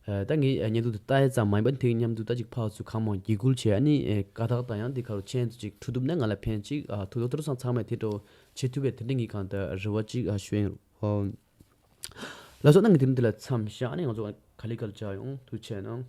ཨ་ད་ངས་ཨ་བརྙན་ཐུང་དེ་ལྟ་ཡ་ཙམ་མ་ཡིན་པ་དེ་མཉམ་དུ་ད་ཅིག་ཕར་ཚུར་གང་མང་འགྱིག་སྐུལ་བྱས་ཨ་ནི་ཨ་དཀའ་ཐག་དང་ཡང་དེ་ག་རུ་ཆེན་དུ་ཅིག་འཕྲོ་ཐུབ་ན་ང་ལ་ཕན་ཅིག་ཨ་ཐུགས་ཐུགས་ཚང་མས་དེ་འདྲ་བྱེད་ཐུབ་པའི་དེ་འདྲ་ངས་གང་ལྟར་རེ་བ་ཅིག་ཨ་ཞུ་ཡིན་རུང་། ཨོ། ལགས་སོ། ད་ངས་དེ་རིང་འདི་ལ་མཚམས་བཞག་ནས་ང་ཚོ་ག་ལེ་ག་ལེ་བྱ་ཡོང་། ཐུགས་རྗེ་གནང་།